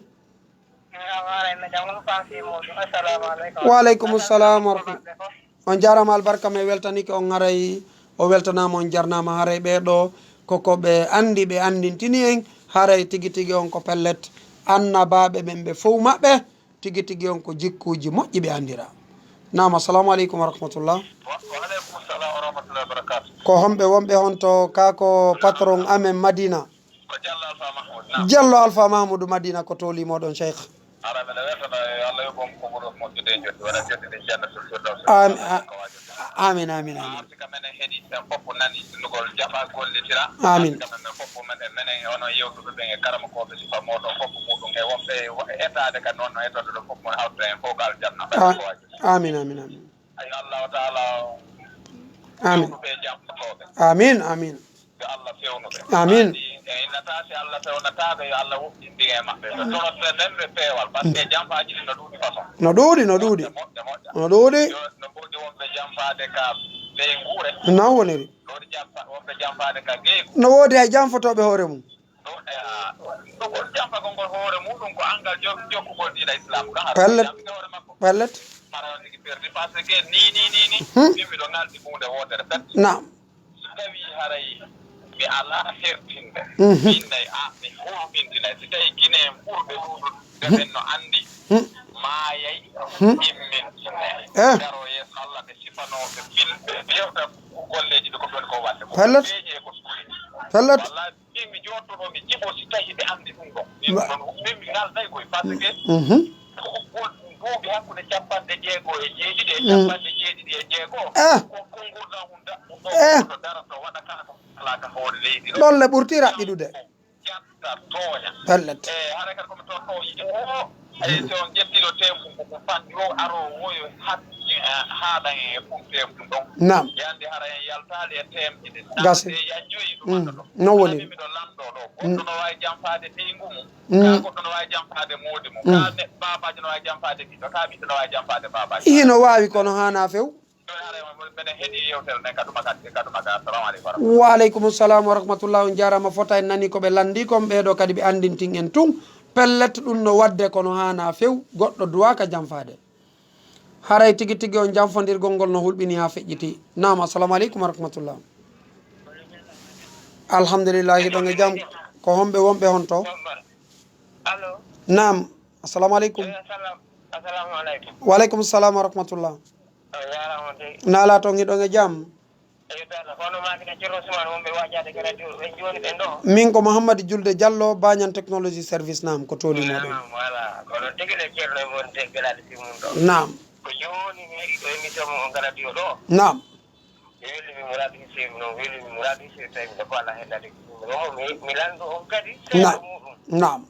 Haray meɗen on fansi muuɗum. Assalamu aleykum. Wa aleykum salam wa rahmatullahi. On jaaraama albarka, mi weltanike on. Haray o weltanaama, on jarnaama. Haray ɓee ɗoo ko ko ɓe anndi, ɓe anndintini en. Haray tigi tigi on ko pellet annabaaɓe ɓen ɓe fow maɓɓe. Tigi tigi on ko jikkuuji moƴƴi ɓe anndira. Naam, assalamu aleykum wa rahmatullah. Wa, wa aleykum salam wa rahmatullahi wa barakatuh. Ko homɓe wonɓe honto? Kaa ko patron amen Madina. Ko Jallo Alfa Mahmoud. Naam. Jallo Alfa Mahmoud Madina, ko tooli mooɗon, Cheikh. Ara, mbeɗa weltana yo Allah yoɓ on ko ɓuri moƴƴude e njoɓdi, waɗa joɗɗi ɗi jannatul firdaws. Am-, a-, amin, amin, amin. Arti kam enen heɗiiɓe ɓen fof nani sunnugol, jaɓa gollitira. Amin. Arti kam enen fof, menen, menen e onon yewtuɓe ɓen e karamokooɓe, sifa mooɗon fof muɗum e wonɓe wa-, etaade kadi noon no etorde ɗo fof, mo hawta en fof ko aljanna. A-, ko waji. Amin, amin, amin. Ay, Allahu taala. Amin. Fewnuɓe e jam fotooɓe. Amin, amin. Yo Allah fewnu ɓe. Amin. Adi, e innata si Allah fewnataɓe, yo Allah woɗɗindir e maɓɓe. Ɓe torotɓe ɓen ɓe peewal, par ce que janfaaji ɗi no ɗuuɗi façon. No ɗuuɗi, no ɗuuɗi. Moƴƴa, moƴƴa, moƴƴa. No ɗuuɗi. Yo, no mboɗi wonɓe janfaade ka ley nguure. No woniri. No woodi janfa-, wonɓe janfaade ka ngeygu. No woodi hay janfotooɓe hoore mum. No, e, a, ɗum ko janfagol ngol hoore muɗum ko anngal jo-, jokkugol diina Islam. Ka har pellet, janfike hoore makko. Pellet. Hara on tigi perdi, par ce que ni, ni, ni, ni, hmm, min miɗo ngaldi huunde wootere pet. Naam. So tawii haray mi alaa hertinde, mhm, min nay, a, mi hulɓintinay. Si tawii Gine en ɓurɓe ɗuuɗude, mhm, ɓen no anndi, hmm, maayay, hmm, immintinay. Eh. Daroo yeeso Allah, ɓe sifanoo, ɓe fil-, ɓe yewta golleeji ɗi ko ɓen ko waɗde. Ko pellet. Feeñi e ko suuɗi. Pellet. Wallaahi. Min mi jooɗoɗo, mi jiɓo si tawi ɓe anndi ɗum ɗo. Min noon, min mi ngalday koy, par ce que, mhm, ko, ko duuɓi hakkunde capanɗe jeego e jeeɗiɗi e, mm, capanɗe jeeɗiɗi e jeego. Eh. Ko, ko ngurndan ɗum da-, ɗum ɗo, eh, ko darata waɗa ka, ko alaa ka hoore leydi ɗo. Ɗon le ɓurti raɓɓiɗude. Jatta tooña. Pellet. E, hara kadi ko mi toon ɗo yiɗi o. Eyi, so on ƴettii ɗo teemum ko, ko fanɗi o, aro o woyo hat-, eh, haalan en e ɗum teemum ɗon. Naam. Yande hara en yaltaali e teemɗe ɗe. Gasi. Ɗaɗe yaññoyi ɗum, mm, adda ɗo. No woni. Hara min miɗo lanndoo ɗo. Goɗɗo, mm, no waawi janfaade ɓeyngu mum. Mm. Kaa goɗɗo no waawi janfaade moodi mum. Mm. Kaa ne-, baabaajo no waawi janfaade ɓiɗɗo. Kaa ɓiɗɗo no waawi janfaade baabaajo. Hino waawi, kono haanaa few. Ɗo hara en, mbeɗa heɗii yewtere nden ka tuma ka, ka tuma ka. Assalamu aleykum wa rahmatullah. Wa aleykum salam wa rahmatullah. On jaaraama fota, en nanii ko ɓe lanndii kon, ɓee ɗoo kadi ɓe anndintin en tun. Pellet, ɗum no waɗde, kono haanaa few, goɗɗo duwaaka janfaade. Haray tigi tigi on janfondirgol ngol no hulɓinii haa feƴƴitii. Naam, assalamu aleykum wa rahmatullah. Alhamdulillahi, hiɗon e jam. Ko homɓe wonɓe honto? Allo. Naam, assalamu aleykum. Eh, salam. Assalamu aleykum. Wa aleykum salam wa rahmatullah. On jaaraama dey. Naalaa toon, hiɗon e jam? Eyi, Bello, kono maa kene Ceerno Usmaan wonɓe waajaade ka radio, ɓen jooni ɓen ɗo. Min ko Mouhammad Julde Diallo, Bañan Technology Service, naam, ko tooli mooɗon. Naam, voilà. Kono tigi le Ceerno e mon te galaade fi mum ɗo. Naam. Ko jooni mi heɗii ɗo émission mo on ka radio ɗo. Naam. Mi welii mi Muradu Hussein, no welii mi Muradu Hussein, tawi mi ko ala hen dade. Mi, mi lanndo on kadi seeɗa muɗum. Naam.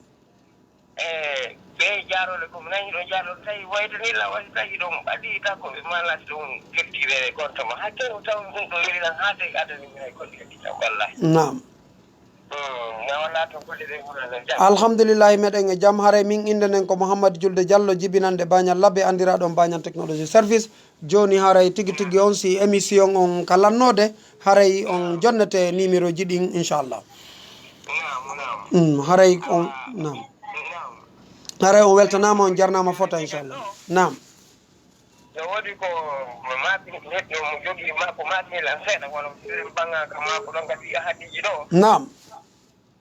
E ɓe jaaroole ko mi nani ɗo jaaroole tawi waytanilla wasi tawi ɗum ɓaɗi takko ɓe manati ɗum firtire e gonta ma hakke o tawi ɗum ɗo yelilan haa tawi adani mi hay golle kadi taw wallahi. Naam. Hmm, na wala to golle ɗe wurano jam. Alhamdulillahi, meɗen e jam. Haray min innde nden ko Mouhammad Julde Diallo, jibinande Bañal Labbe, anndiraaɗo on Bañal Technology Service. Jooni haray tigi tigi on si émission on ka lannoode, haray on jonnete numéro ji ɗin, inchallah. Naam, naam. Mm, haray on, ah, naam. Naam. Haray on weltanaama, on jarnaama fota, inchallah. Naam. No woodi ko maaki neɗɗo mo jogii ma ko maaki lan seeɗa, kono ɓangaka maako ɗon kadi ahadiji ɗo. Naam.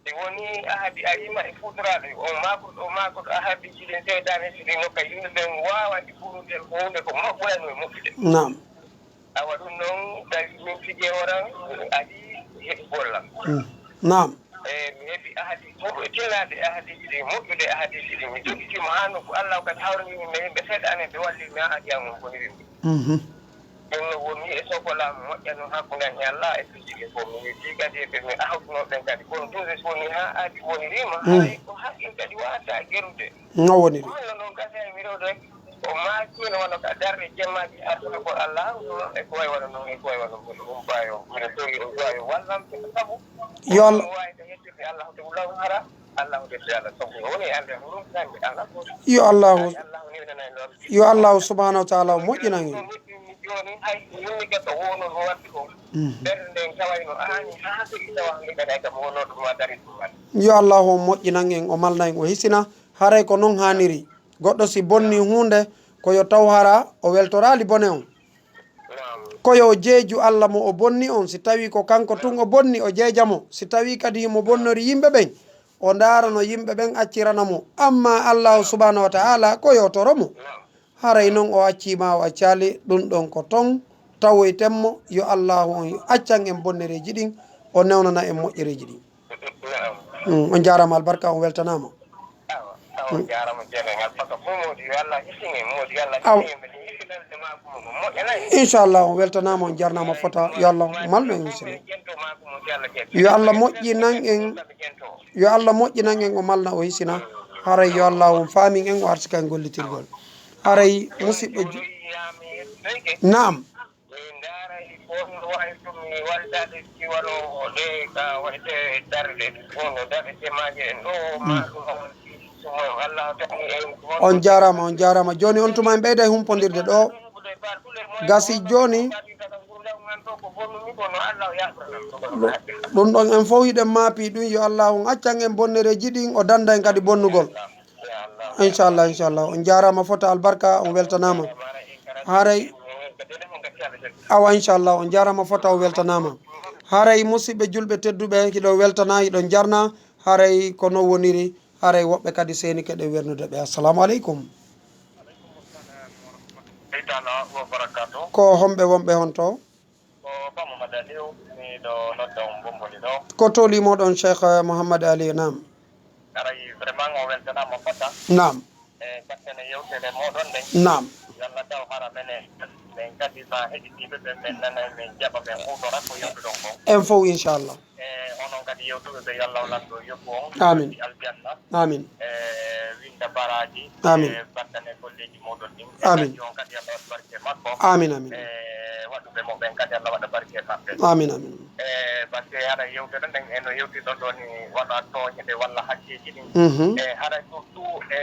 Si wonii ahadi ariima e fuutoraaɗo, o maakoto, o maakoto ahadiji ɗin seytaane, si ɗi nokka yimɓe ɓen waawa ɗi ɓurudel ko huunde ko moƴƴuyanoo e moƴƴude. Naam. Awa ɗum noon, tawi min fije oran adi heɓi golla. Mm. Naam. E mi heɓi ahadi moƴƴo, tinnaade ahadiji ɗi, moƴƴude ahadiji ɗi. Mi jogitiima haa nokku Allah kadi hawrini min e yimɓe seeɗa anen ɓe walli mi ahadi an on boniri mi. Mhm. Ɗum no woni e soko laamu moƴƴa noon hakkunde an e Allah e fiji ɗi fof. Mi wii kadi e ɓe mi ahduno ɓen kadi. Kono ɗum so woni haa adi woniriima, mm, haray ko haqqil kadi waawata gerude. No woniri. Ko holno noon gasa e mi ɗo de? O maaki no wano ka darɗe jemmaaji aduna ko Allaahu ɗum e ko wayi wano ɗum e ko wayi wano ɗum ɗum baayo. Miɗo towi o baayo wallam sabu yo Allah waayde yettirde Allaahu taw law hara Allaahu defte Allah sabu o woni annde hurum kande Allah ko yo Allahu Allaahu ni nana ɗon yo Allahu subhanahu wa ta'ala o moƴƴinan en. Jooni hay yimɓe ka ko wonno no wadde ko. Mhm. Ɓernde nden tawayno aani haa so ita wa hande kadi ay kam wonno ɗum wa dari ɗum wa. Yo Allahu o moƴƴinan en o malna en o hisina haray ko non haaniri. Goɗɗo si bonni huunde ko yo taw hara o weltoraali bone on. Ko yo o jeeju Allah mo o bonni on, si tawii ko kanko tun o bonni o jeeja mo, si tawii kadi himo bonnori yimɓe ɓen o ndaara no yimɓe ɓen accirana mo. Amma Allahu subhanahu wa ta'ala ko yo toro mo. Haray non o accii ma o accaali ɗun ɗon ko ton tawoyten mo. Yo Allahu on accan en bonnereeji ɗin o newnana en moƴƴereeji ɗin. Mm, on jaaraama albarka on weltanaama. Awa, awa, jaaraama jeeɗen albarka fof moodi yo Allah hissin en moodi yo Allah hissin en mbiɗa hissinande maaku mum moƴƴanani. Inchallah on weltanaama on jarnaama fota yo Allah malno en hissin en. Yo Allah moƴƴinan en yo Allah moƴƴinan en o malna o hisina. Haray yo Allah on faamin en o arsika en gollitirgol. Haray musidɓe ju- naam. Mi ndaara e fof no wayi ɗum mi waldaade si wano ɗe ka wayde darde ɗum no darde jemaaje en ɗo ma ɗum on suma Allah tani en on jaaraama on jaaraama jooni on tuma en ɓeyda e humpondirde ɗo gasi jooni ɗum ɗon en fof hiɗen maapi ɗum yo Allah on accan en bonnereeji ɗin o dannda en kadi bonnugol. Inchallah inchallah on jaaraama fota albarka on weltanaama. Haray awa inchallah on jaaraama fota on weltanaama. Haray musidɓe julɓe tedduɓe hiɗo weltana hiɗon jarna. Haray ko non woniri. Haray woɓɓe kadi seenike ɗe wernude ɓe assalamu aleykum. Ko homɓe wonɓe honto? Ko Ba Mouhamed Aliou, miɗo nodda on Bomboli ɗo. Ko toli moɗon Cheikh Mouhamed Aliou? Naam. Aray vraiment o weltanaama fota. Naam. E battane yewtere moɗon nden. Naam. Yalla taw hara mene men kadi ma heɗitiiɓe ɓe men nanay men jaɓa men huutora ko yewtuɗon ko. En fof inchallah. E onon kadi yewtuɓe ɓe yalla o lanndo yobbu on. Amin. Aljanna. Amin. E winda baraji. Amin. E battane golleji moɗon ɗin. Amin. E on kadi yalla waɗ barke makko. Amin amin. E waɗuɓe mo ɓen kadi yalla waɗa barke maɓɓe. Amin amin. E batte haɗa yewtere nden eno yewtino ɗo ni wona tooñe ɗe walla hakkeji ɗin. Mhm. E haɗa surtout e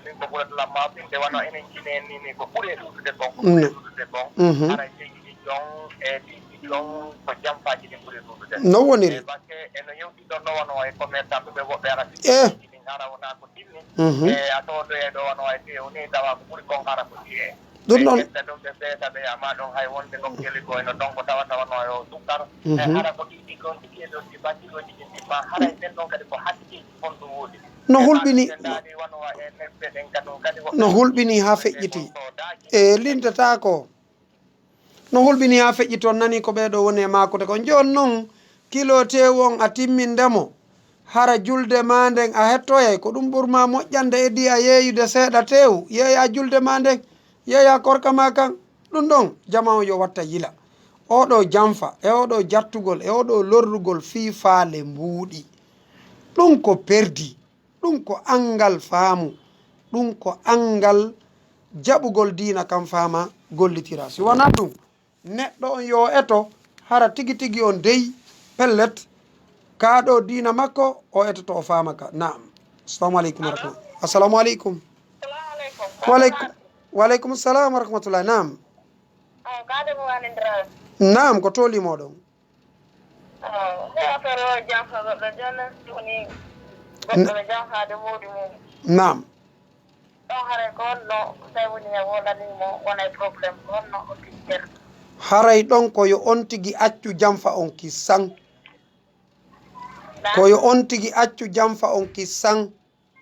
min ko ɓurata lamma ɓinde wano enen jine ni ni ko ɓuri e ɗuɗude kon ko ɓuri e ɗuɗude kon. Mhm. Haɗa jeyi ɗi jon e ɗiɗi jon ko jamfaji ɗin ɓuri e ɗuɗude. No woniri. E batte eno yewti ɗon no wano e commerçant ɓe woɓɓe ara sikki ɗin hara wona ko tinni. Mhm. E a sodoye ɗo wano ay tew ni tawa ko ɓuri kon hara ko tiye. Ɗum ɗon ɓe ɗum ɓe seeta ɓe ama ɗon hay wonde nokkeli ko eno ɗon ko tawa tawa no yo sukkar. Mhm. E hara ko ɗiɗi ɗon tikeɗo si baji ɗo jiɗi ndimma haray nden ɗon kadi ko hakkeji honɗum woodi. No hulɓini no hulɓini haa feƴƴiti e lintataako. No hulɓini haa feƴƴi toon nani ko ɓee ɗoo woni e maakude ko jooni noon kilo teewu on a timminde mo hara julde maa nden a hettoyay ko ɗum ɓur maa moƴƴande edii a yeeyude seeɗa teewu yeeyaa julde maa nden yeeyaa korka maa kan. Ɗum ɗon jama on yo watta yila oo ɗoo janfa e oo ɗoo jattugol e oo ɗoo lorrugol fii faale mbuuɗi. Ɗum ko perdi. Ɗum ko anngal faamu. Ɗum ko anngal jaɓugol diina kan faama gollitira si wonaa ɗum neɗɗo on yo eto hara tigi tigi on dey pellet kaa ɗo diina makko o etoto o faama ka. Naam. Assalamu aleykum warahmatullah. Assalamu aleykum. Waleykum salam warahmatullah. Naam. Naam ko tooli moɗon. Naam. Haray ɗon ko yo on tigi accu janfa on kisan. Ko yo on tigi accu janfa on kisan.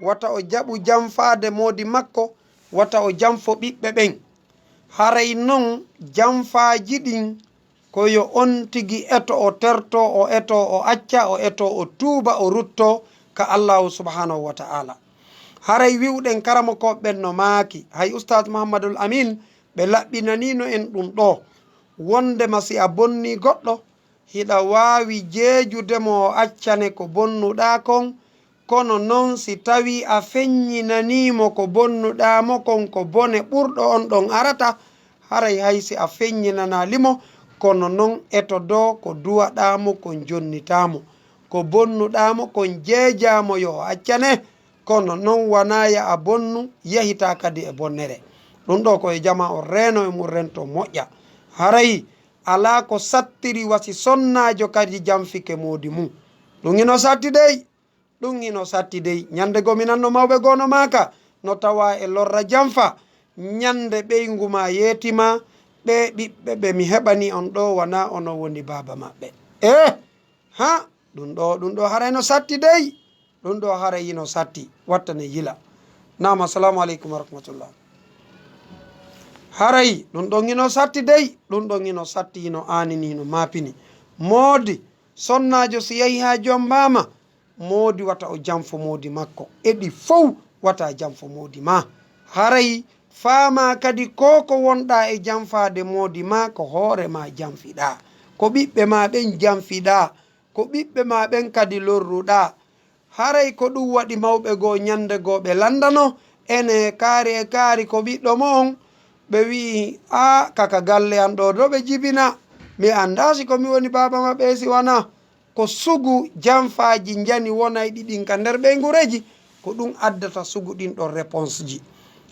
Wata o jaɓu janfaade moodi makko. Wata o janfo ɓiɓɓe ɓen. Haray non janfaaji ɗin ko yo on tigi eto, o terto, o eto, o acca, o eto, o tuuba, o rutto ka Allaahu subhaanahu wa ta'aala. Haray wi'uɗen karamokooɓe ɓen no maaki, hay Ustaaz Muhammadul Amiin, ɓe laɓɓinaniino en ɗun ɗoo, wonndema si a bonnii goɗɗo, hiɗa waawi jeejude mo o accane ko bonnuɗaa kon, kono non si tawii a feññinanii mo ko bonnuɗaa mo kon ko bone ɓurɗo on ɗon arata, haray hay si a feññinanaali mo, kono non etodoo ko duwaɗaa mo kon jonnitaa mo, ko bonnuɗaa mo kon jeejaa mo yo o accane, kono non wanaa ya a bonnu, yahitaa kadi e bonnere. Ɗun ɗoo ko e jamaa on reeno e mun rento moƴƴa. Haray alaa ko sattiri wa si sonnaajo kadi janfike moodi mun. Ɗun hino satti dey. Ɗun hino satti dey. Ñande goo mi nanno mawɓe goo no maaka, no tawaa e lorra janfa. Ñande ɓeyngu maa yeeti ma, ɓee ɓiɓɓe ɓe mi heɓani on ɗoo wanaa onon woni baaba maɓɓe. Eh! Ha! Ɗun ɗoo, ɗun ɗoo haray no satti dey. Ɗun ɗoo haray hino satti. Wattane yila. Naam, assalamu aleykum wa rahmatullah. Haray ɗun ɗon hino satti dey. Ɗun ɗon hino satti, hino aanini, hino maapini. Moodi, sonnaajo si yahi haa jombaama, moodi wata o janfo moodi makko. E ɗi fow wata janfo moodi maa. Haray faamaa kadi ko ko wonɗaa e janfaade moodi maa ko hoore maa janfiɗaa. Ko ɓiɓɓe maa ɓen janfiɗaa. Ko ɓiɓɓe maa ɓen kadi lorruɗaa. Haray ko ɗun waɗi mawɓe goo ñande goo ɓe lanndano, ene kaari e kaari ko ɓiɗɗo mo'on. Ɓe wi'i, aa, ka ka galle an ɗoo do ɓe jibina. Mi anndaa si ko mi woni baaba maɓɓe si wanaa. Ko sugu janfaaji njani wonayɗi ɗin ka nder ɓeynguureeji, ko ɗun addata sugu ɗin ɗon réponse ji.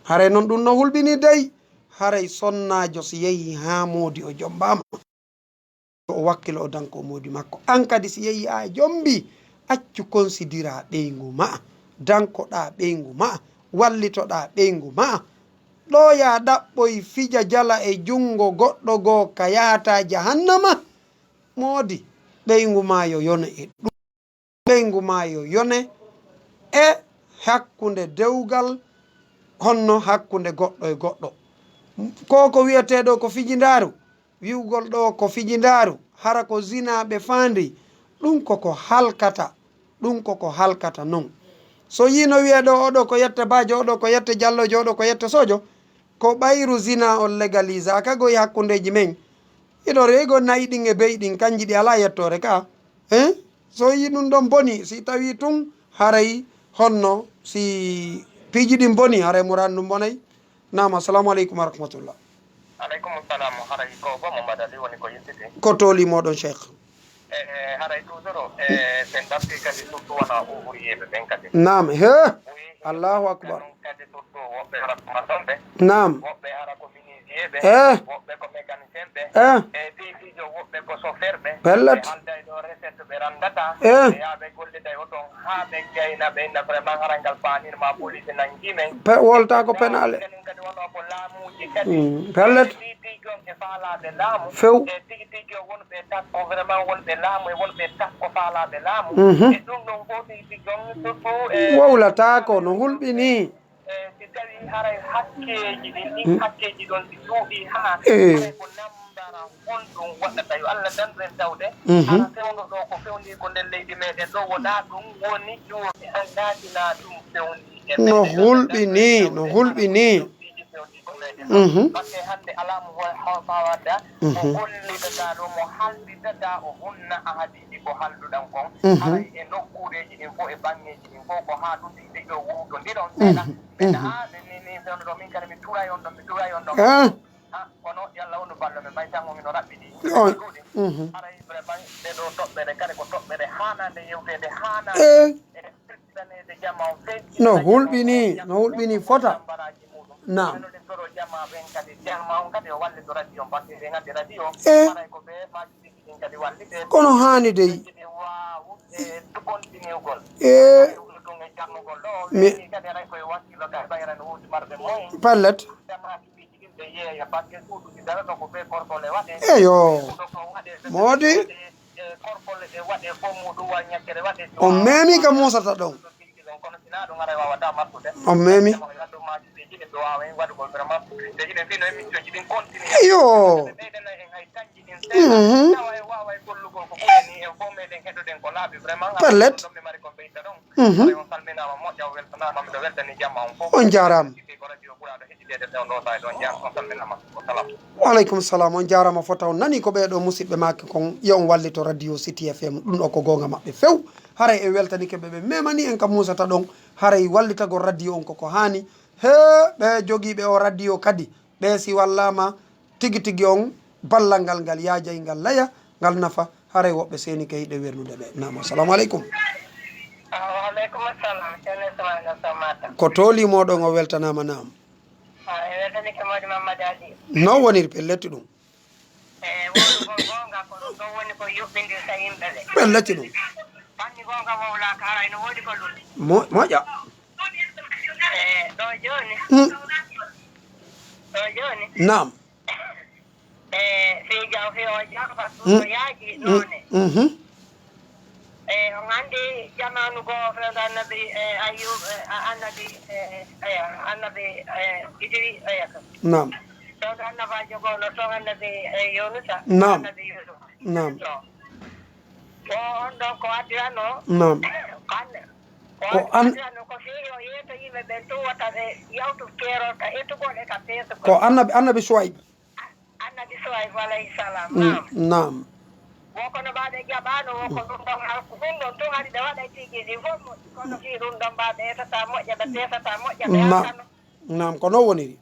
Haray non ɗun no hulɓini dey, haray sonnaajo si yehii haa moodi o jombaama, o wakkilo o danko moodi makko. An kadi si yehii haa jombii, accu konsidiraa ɓeyngu ma'a, dankoɗaa ɓeyngu ma'a, wallitoɗaa ɓeyngu ma'a. Ɗoo yaa ɗaɓɓoy fija jala e junngo goɗɗo goo ka yahataa jahannama? Moodi, ɓeyngu maa yo yone e ɗun. Ɓeyngu maa yo yone e hakkunde dewgal, honno hakkunde goɗɗo e goɗɗo. Ko ko wi'etee ɗoo ko fijindaaru, wi'ugol ɗoo ko fijindaaru, hara ko zinaa ɓe faandii, ɗun ko ko halkata, ɗun ko ko halkata non. So yii no wi'ee ɗoo, oo ɗoo ko yette baajo, oo ɗoo ko yette jalloojo, oo ɗoo ko yette soojo, ko ɓayru zinaa on legalisaaka goo e hakkundeeji men. Hiɗo rewigo na'i ɗin e be'i ɗin, kanji ɗi alaa yettoore ka. Hein? So yii ɗun ɗon bonii, si tawii tun haray honno si piiji ɗin bonii, haray muraan ɗun bonay. Naam, assalamu aleykum wa rahmatullah. Aleykum salam. Haray ko bomo mbaɗali woni ko yiltiti. Ko tooli mooɗon, Cheikh? E, e, haray toujours, e, sen ɗaɓɓi kadi surtout wona ouvrier ɓe ɓen kadi. Naam, he. Oui. Allahu akbar. Ɗum kadi surtout woɓɓe hara ko maçon ɓe. Naam. Woɓɓe hara ko menuisier ɓe. Eh. Woɓɓe ko mécanicien ɓe. Eh. E piijo woɓɓe ko chauffeur ɓe. Pellet. Ɓe halday ɗo recette ɓe ranndata. Eh. Ɓe yaha ɓe gollida e oton haa ɓe gayna ɓe inna vraiment hara ngal paanir ma police nangi men. Pe-, wolta ko penale. Kañum kadi wonoo ko laamuuji kadi. Mm, pellet. Tigi tigi on e faalaaɓe laamu. Few. E tigi tigi on wonɓe takko vraiment wonɓe laamu e wonɓe takko faalaaɓe laamu. Mhm. E ɗum ɗon fof tigi tigi on surtout e wowlataako no hulɓinii. E si tawii haray hakkeeji ɗin, ɗin hakkeeji ɗon ɗi ɗuuɗii haa haray ko nambara honɗum waɗata yo Allah dandu en tawde. Mhm. Hara fewndo ɗo ko fewndii ko nder leydi meɗen ɗo wonaa ɗum woni ƴuurɗe an kaatinaa ɗum fewndii e meɗen. No hulɓinii, no hulɓinii. Mhm. Par ce que hannde alaa mo wa-, haw-, faawataa ko gollidata ɗo, mo halditata o hunna ahadiiji ko halduɗan kon. Mhm. Haray e nokkuureeji ɗin fof, e baŋŋeeji ɗin fof, ko haa ɗum tigi o wuutondiron seeɗa. Mhm. Seeɗa, mhm. Haa ni, ni, ni, fewndo ɗo, min kadi mi turay on ɗon, mi turay on ɗon. Ah. Ah, kono yalla wonu ballo ɓe mbay tan o hino raɓɓiɗi. On. Ɗuuɗi. Mhm. Haray vraiment ɗee ɗoo toɓɓere kadi ko toɓɓere haanaande yewteede, haanaande. Eh. No hulɓinii, no hulɓinii fota. Naam. Eh. Kono haani dey. Eh. Mi. Pellet. Eyo. Moodi. On memi ka musata ɗon. On memi. Ɗo waawa en waɗugol vraiment. Te hiɗen fino émission ji ɗin continue. Iyo. Ɓeyden en hay kanji ɗin seeɗa. Mhm. Tawa en waaway gollugol ko ɓuri ni en fof meɗen heɗoɗen ko laaɓi vraiment. Pellet. Ɗon ɓe mari ko ɓeyta ɗon. Mhm. Tawa on salminaama moƴƴa, o weltanaama, miɗo weltani jamma on fof. On jaaraama. Ko radio ɓuraaɗo heɗideede ɗon ɗo tawi ɗon jam, on salminaama. Wa salaam. Wa aleykum salam. On jaaraama fota on nani ko ɓee ɗo musiɓɓe maake kon, yo on wallito radio City F M. Ɗum ɗo ko goonga maɓɓe few. Haray en weltanike ɓe, ɓe memani en ka musata ɗon. Haray wallitagol radio on koko haani. He, ɓe jogiiɓe o radio kadi, ɓe si wallaama tigi tigi on ballal ngal, ngal yaajay, ngal laya, ngal nafa, haray woɓɓe seenike hiɗe wernude ɓe. Naam, assalamu aleykum. Ah, wa aleykum assalam. Ceerno Ismaila Sow Matam. Ko tooli mooɗon o weltanaama, naam. Ah, e weltanike Mawɗo Mamadu Ali. No woniri pellet ɗum? E wonugol goonga ko ɗum ɗon woni ko yuɓɓindirta yimɓe ɓe. Pellet ɗum. Fanni goonga wowlaaka, haray no woodi ko ɗum. Mo-, moƴƴa. E ɗo jooni. Hmm. Ɗo jooni. Naam. E fii jaw, fii o jafa, ɗum no yaaji noone. Mhm. E on anndi jamaanu goo fewndo annabi, e, Ayyub, e, a-, annabi, e, eya, annabi, e, Idri, eya, ka. Naam. Fewndo annabaajo goo no toon annabi, e, Yunusa. Naam. Annabi Yusuf. Naam. To. Ko on ɗon ko addirano. Naam. An-, ko Ko an- addirano ko fii yo yeeto yimɓe ɓen tun wota ɓe yawtu keerol ka etugol e ka peesugol. Ko annabi, annabi Shuaib. Annabi Suwaybu alayhi salam. Mm, naam. Naam. Wo kono ɓaaɓe jaɓaano, wo ko ɗum ɗon, al-, ɗum ɗon tun hari ɓe waɗay piiji ɗin fof moƴƴi, kono fii ɗum ɗon ɓaaɓe etata moƴƴa, ɓe peesata moƴƴa, ɓe Na-, alkano. Naam, ko noon woniri.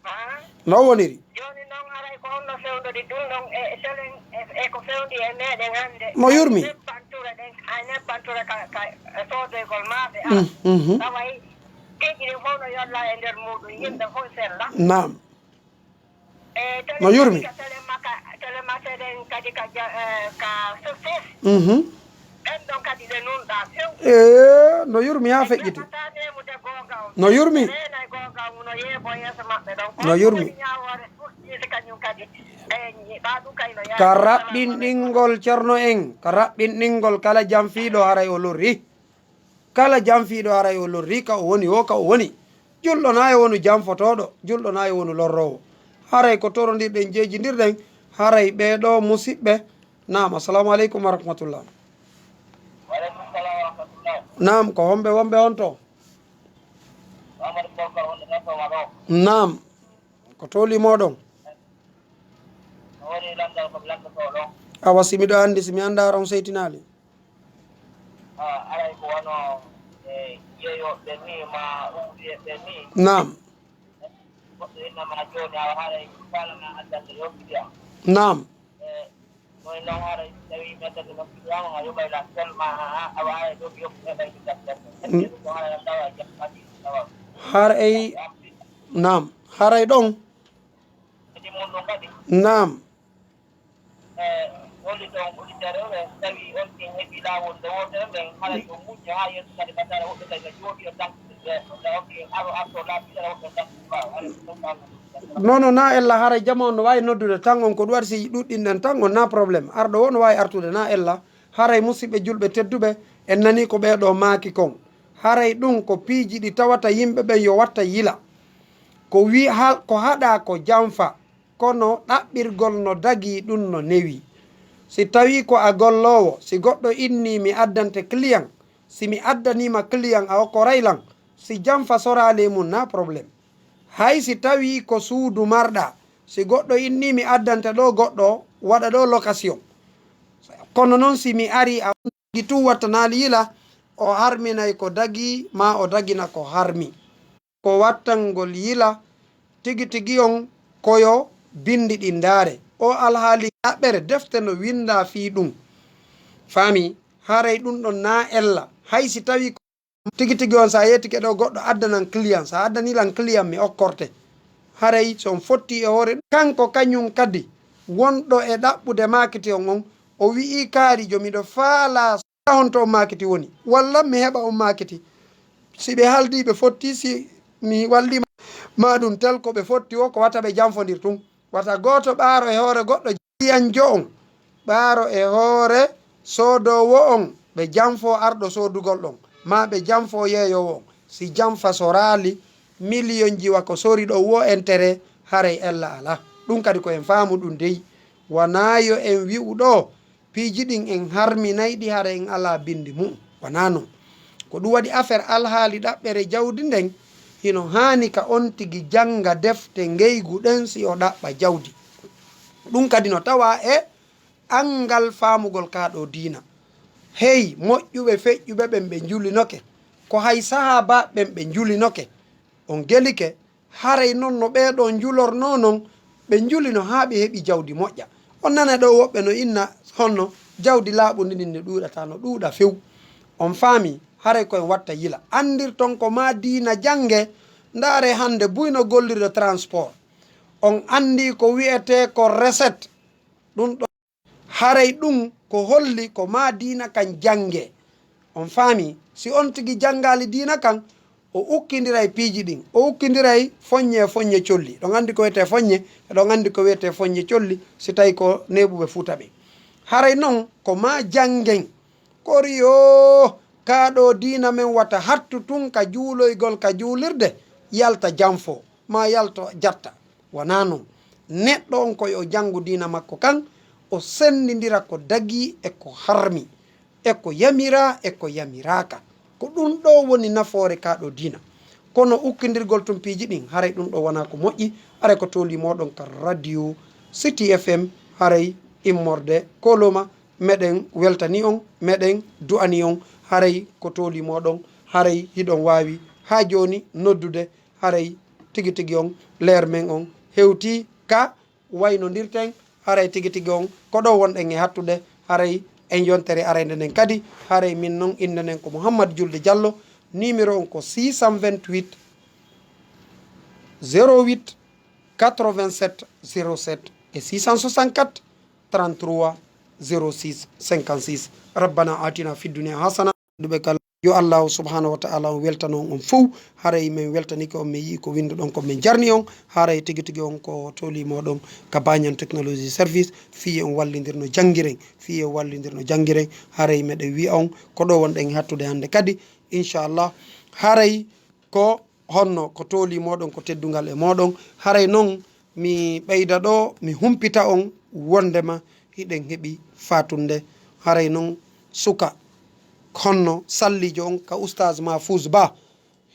Ah. Noon woniri. Jooni noon haray ko honno fewndori ɗum ɗon e, e selen, e, e ko fewndi e meɗen hannde? Mo yurmi. Nebbanture ɗen, ay nebbanture ka, ka, e soodoygol maafe, ah. Mm, mhm. Taway piiji ɗin fof no yolla e nder muɗum, yimɓe fof sella. Naam. E, no yurmi. Télé makka, télé makka ɗen kadi ka ja-, e, ka succès. Mhm. Ɓen ɗon kadi ɓe nunɗaa few. E, no yurmi haa feƴƴiti. Ɓe jaɓataa neemude goonga on. No yurmi. Ɓe reenay goonga on, no yeebo yeeso maɓɓe ɗon. No yurmi. Ko woni ñaawoore fuɗɗiide kañum kadi. E, ɓaa ɗum kay no yaadi. Ka raɓɓinɗingol Ceerno en, ka raɓɓinɗingol kala janfiiɗo haray o lorri. Kala janfiiɗo haray o lorri ka o woni o, ka o woni. Julɗo na e wonu janfotooɗo, julɗo na e wonu lorroowo. Haray ko torondirɗen, jeejindirɗen, haray ɓee ɗoo musiɓɓe. Naam, assalamu aleykum wa rahmatullah. Wa aleykum salam wa rahmatullah. Naam, ko homɓe wonɓe on to? Mamadou Bokar wonde tan to Maroc. Naam. Ko tooli mooɗon? No woni lanndal ko mi lanndotoo ɗon? Awa, si miɗo anndi, si mi anndaara on seytinaali. Ah, aray ko wano, e, yeeyooɓe ni, ma ouvrier ɓe ni. Naam. Goɗɗo inna ma jooni, awa haray faalana addande yo client. Naam. E, Moy noon haray so tawii meddata no client on a yoɓay la seulement, a, a, awa haray ɗo mi yoɓi heɓay mi gattan. Mm. Est-ce que ɗum ɗo haray a tawa jaɓɓati tawa? Haray, naam, haray ɗon. Kadi mun ɗum kadi. Naam. E, woni ɗon auditeur o, e, so tawii on ɗin heɓi laawol nde wootere nden, haray yo muñño haa yeeso kadi, ɓatara woɓɓe kadi no jooɗi o tan. Non, non, na ella, haray jama on no waawi noddude tan on, ko ɗum waɗi si ɗuɗɗinɗen tan on, na problème. Arɗo o no waawi artude, na ella. Haray musiɓɓe julɓe tedduɓe, en nanii ko ɓee ɗoo maaki kon. Haray ɗum ko piiji ɗi tawata yimɓe ɓen yo watta yila. Ko wi-, ha-, ko haɗaa ko janfa, kono ɗaɓɓirgol no dagii ɗum no newii. Si tawii ko a golloowo, si goɗɗo innii mi addante client, si mi addaniima client a okkoray lan, si janfa soraali e mun na problème. Hay si tawii ko suudu marɗaa, si goɗɗo innii mi addante ɗo goɗɗo waɗa ɗo location. Kono non si mi arii a gi tun wattanaali yila, o harminay ko dagii, ma o dagina ko harmi. Ko wattangol yila tigi tigi on ko yo binndi ɗin ndaare. O alhaali ɗaɓɓere defte no winndaa fii ɗun. Faami? Haray ɗun ɗon na ella. Hay si tawii ko tigi tigi on, sa yettike ɗo goɗɗo addanan client, sa addanii lan client mi okkorte. Haray si on fotti e hoore ɗun, kanko kañun kadi wonɗo e ɗaɓɓude maakiti on on, o wi'i kaari jo miɗo faalaa. Honto on maakiti woni? Wallan mi heɓa on maakiti. Si ɓe haaldi ɓe fotti, si mi walliima ma ɗun tel ko ɓe fotti o, ko wata ɓe janfondir tun. Wata gooto ɓaaro e hoore goɗɗo jiyanjo on. Ɓaaro e hoore soodoowo on, ɓe janfo arɗo soodugol ɗon. Ma ɓe janfo yeeyoowo on. Si janfa soraali, Miliyonji wa ko sori ɗo wo intérêt, haray ella alaa. Ɗum kadi ko en faamu ɗum dey. Wanaa yo en wi'u ɗo, piiji ɗin en harminay ɗi, haray en alaa binndi mu'um. Wanaa non. Ko ɗum waɗi affaire alhaali ɗaɓɓere jawdi nden, hino haani ka on tigi jannga defte ngeygu ɗen si o ɗaɓɓa jawdi. Ɗum kadi no tawaa e anngal faamugol kaa ɗoo diina. Hey, moƴƴuɓe feƴƴuɓe ɓen ɓe njulinoke, ko hay sahaabaaɓe ɓen ɓe njulinoke. On gelike, haray non no ɓee ɗoo njulornoo non, ɓe njulino haa ɓe heɓi jawdi moƴƴa. On nana ɗoo woɓɓe no inna honno jawdi laaɓundi ndin no ɗuuɗata, no ɗuuɗa few. On faami, haray ko en watta yila. Anndirton ko maa diina jannge, ndaare hannde buy no gollirde transport. On anndi ko wi'etee ko recette. Ɗum ɗo Haray ɗum ko holli ko maa diina kan jannge. On faami? Si on tigi janngaali diina kan, o ukkindiray piiji ɗin. O ukkindiray foññe, foññe colli. Ɗon anndi ko wiyetee foññe, ɗon anndi ko wiyetee foññe colli, si tawi ko neeɓuɓe Fuuta ɓe. Haray non ko maa janngen. Kori yoo, kaa ɗoo diina men wata hattu tun ka juuloygol ka juulirde, yalta janfo, maa yalto jatta. Wanaa non. Neɗɗo on ko yo janngu diina makko kan, o senndindira ko dagii e ko harmi, e ko yamiraa e ko yamiraaka. Ko ɗum ɗoo woni nafoore kaa ɗoo diina. Kono ukkindirgol tun piiji ɗin, haray ɗum ɗoo wanaa ko moƴƴi, haray ko tooli mooɗon ka radio City F M, haray immorde koloma, meɗen weltani on, meɗen du'ani on, haray ko tooli mooɗon, haray hiɗon waawi haa jooni noddude, haray tigi tigi on leer men on hewtii ka waynondirten, haray tigi tigi on ko ɗo wonɗen e hattude, haray en yontere arayde nden kadi, haray min non innde nden ko Mouhammad Julde Diallo, numéro on ko six cent vingt-huit, zéro huit, quatre-vingt-sept, zéro sept e six cent soixante-quatre, trente-trois, zéro six, cinquante-six. ربنا آتنا في الدنيا حسنة. Duɓe kala, yo Allahu subhanahu wa ta'ala on weltano on, on fow. Haray min weltanike on, min yi'i ko winnduɗon ko min jarni on. Haray tigi tigi on ko tooli mooɗon ka Banyan Technology Service. Fii on wallindirno janngiren, fii on wallindirno janngiren. Haray meɗen wi'a on ko ɗo wonɗen e hattude hannde kadi, inchallah. Haray ko honno ko tooli mooɗon, ko teddungal e mooɗon. Haray non mi ɓeyda ɗo, mi humpita on wondema hiɗen heɓi faatunde. Haray non suka honno sallijo on ka Oustaz Mahfouz Ba,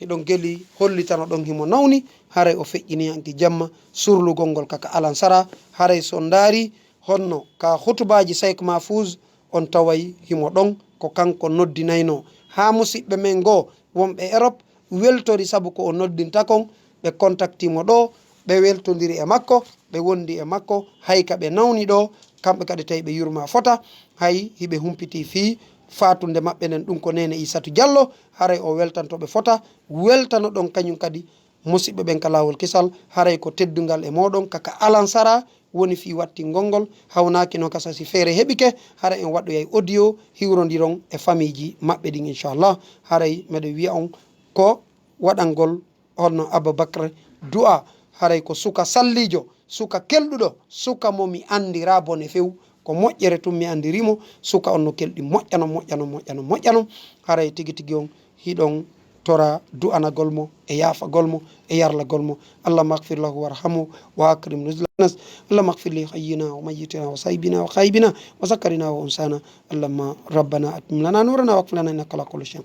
hiɗon geli hollitano ɗon himo nawni, haray o feƴƴini hanki jemma surlugol ngol kaka alansara. Haray so ndaari honno ka hutubaaji Cheikh Mahfouz, on taway himo ɗon, ko kanko noddinayno. Haa musiɓɓe men goo wonɓe Europe weltori sabu ko o noddinta kon, ɓe kontakti mo ɗo, ɓe weltondiri e makko, ɓe wondi e makko, hay ka ɓe nawni ɗo, kamɓe kadi tawi ɓe yurma fota, hay hiɓe humpiti fii faatunde maɓɓe nden, ɗum ko Neene Isatu Jallo, haray o weltanto ɓe fota, weltano ɗon kañum kadi musiɓɓe ɓen ka laawol kisal, haray ko teddungal e mooɗon, kaka alansara woni fii wattingol ngol, hawnaaki no kasa si feere heɓike, haray en waɗoyay audio, hiwrondiron e famiiji maɓɓe ɗin, inchallah. Haray meɗen wi'a on ko waɗangol honno Ababakr du'a, haray ko suka sallijo, suka kelɗuɗo, suka mo mi anndira bone few, ko moƴƴere tun mi anndiri mo, suka on no kelɗi moƴƴano, moƴƴano, moƴƴano, moƴƴano, haray tigi tigi on hiɗon tora du'anagol mo e yaafagol mo e yarlagol mo. اللهم اغفر له وارحمه وأكرم نزله. اللهم اغفر لحينا وميتنا وصائبنا وغائبنا وذكرنا وأنثانا. اللهم ربنا أتمم لنا نورنا واغفر لنا إنك على كل شيء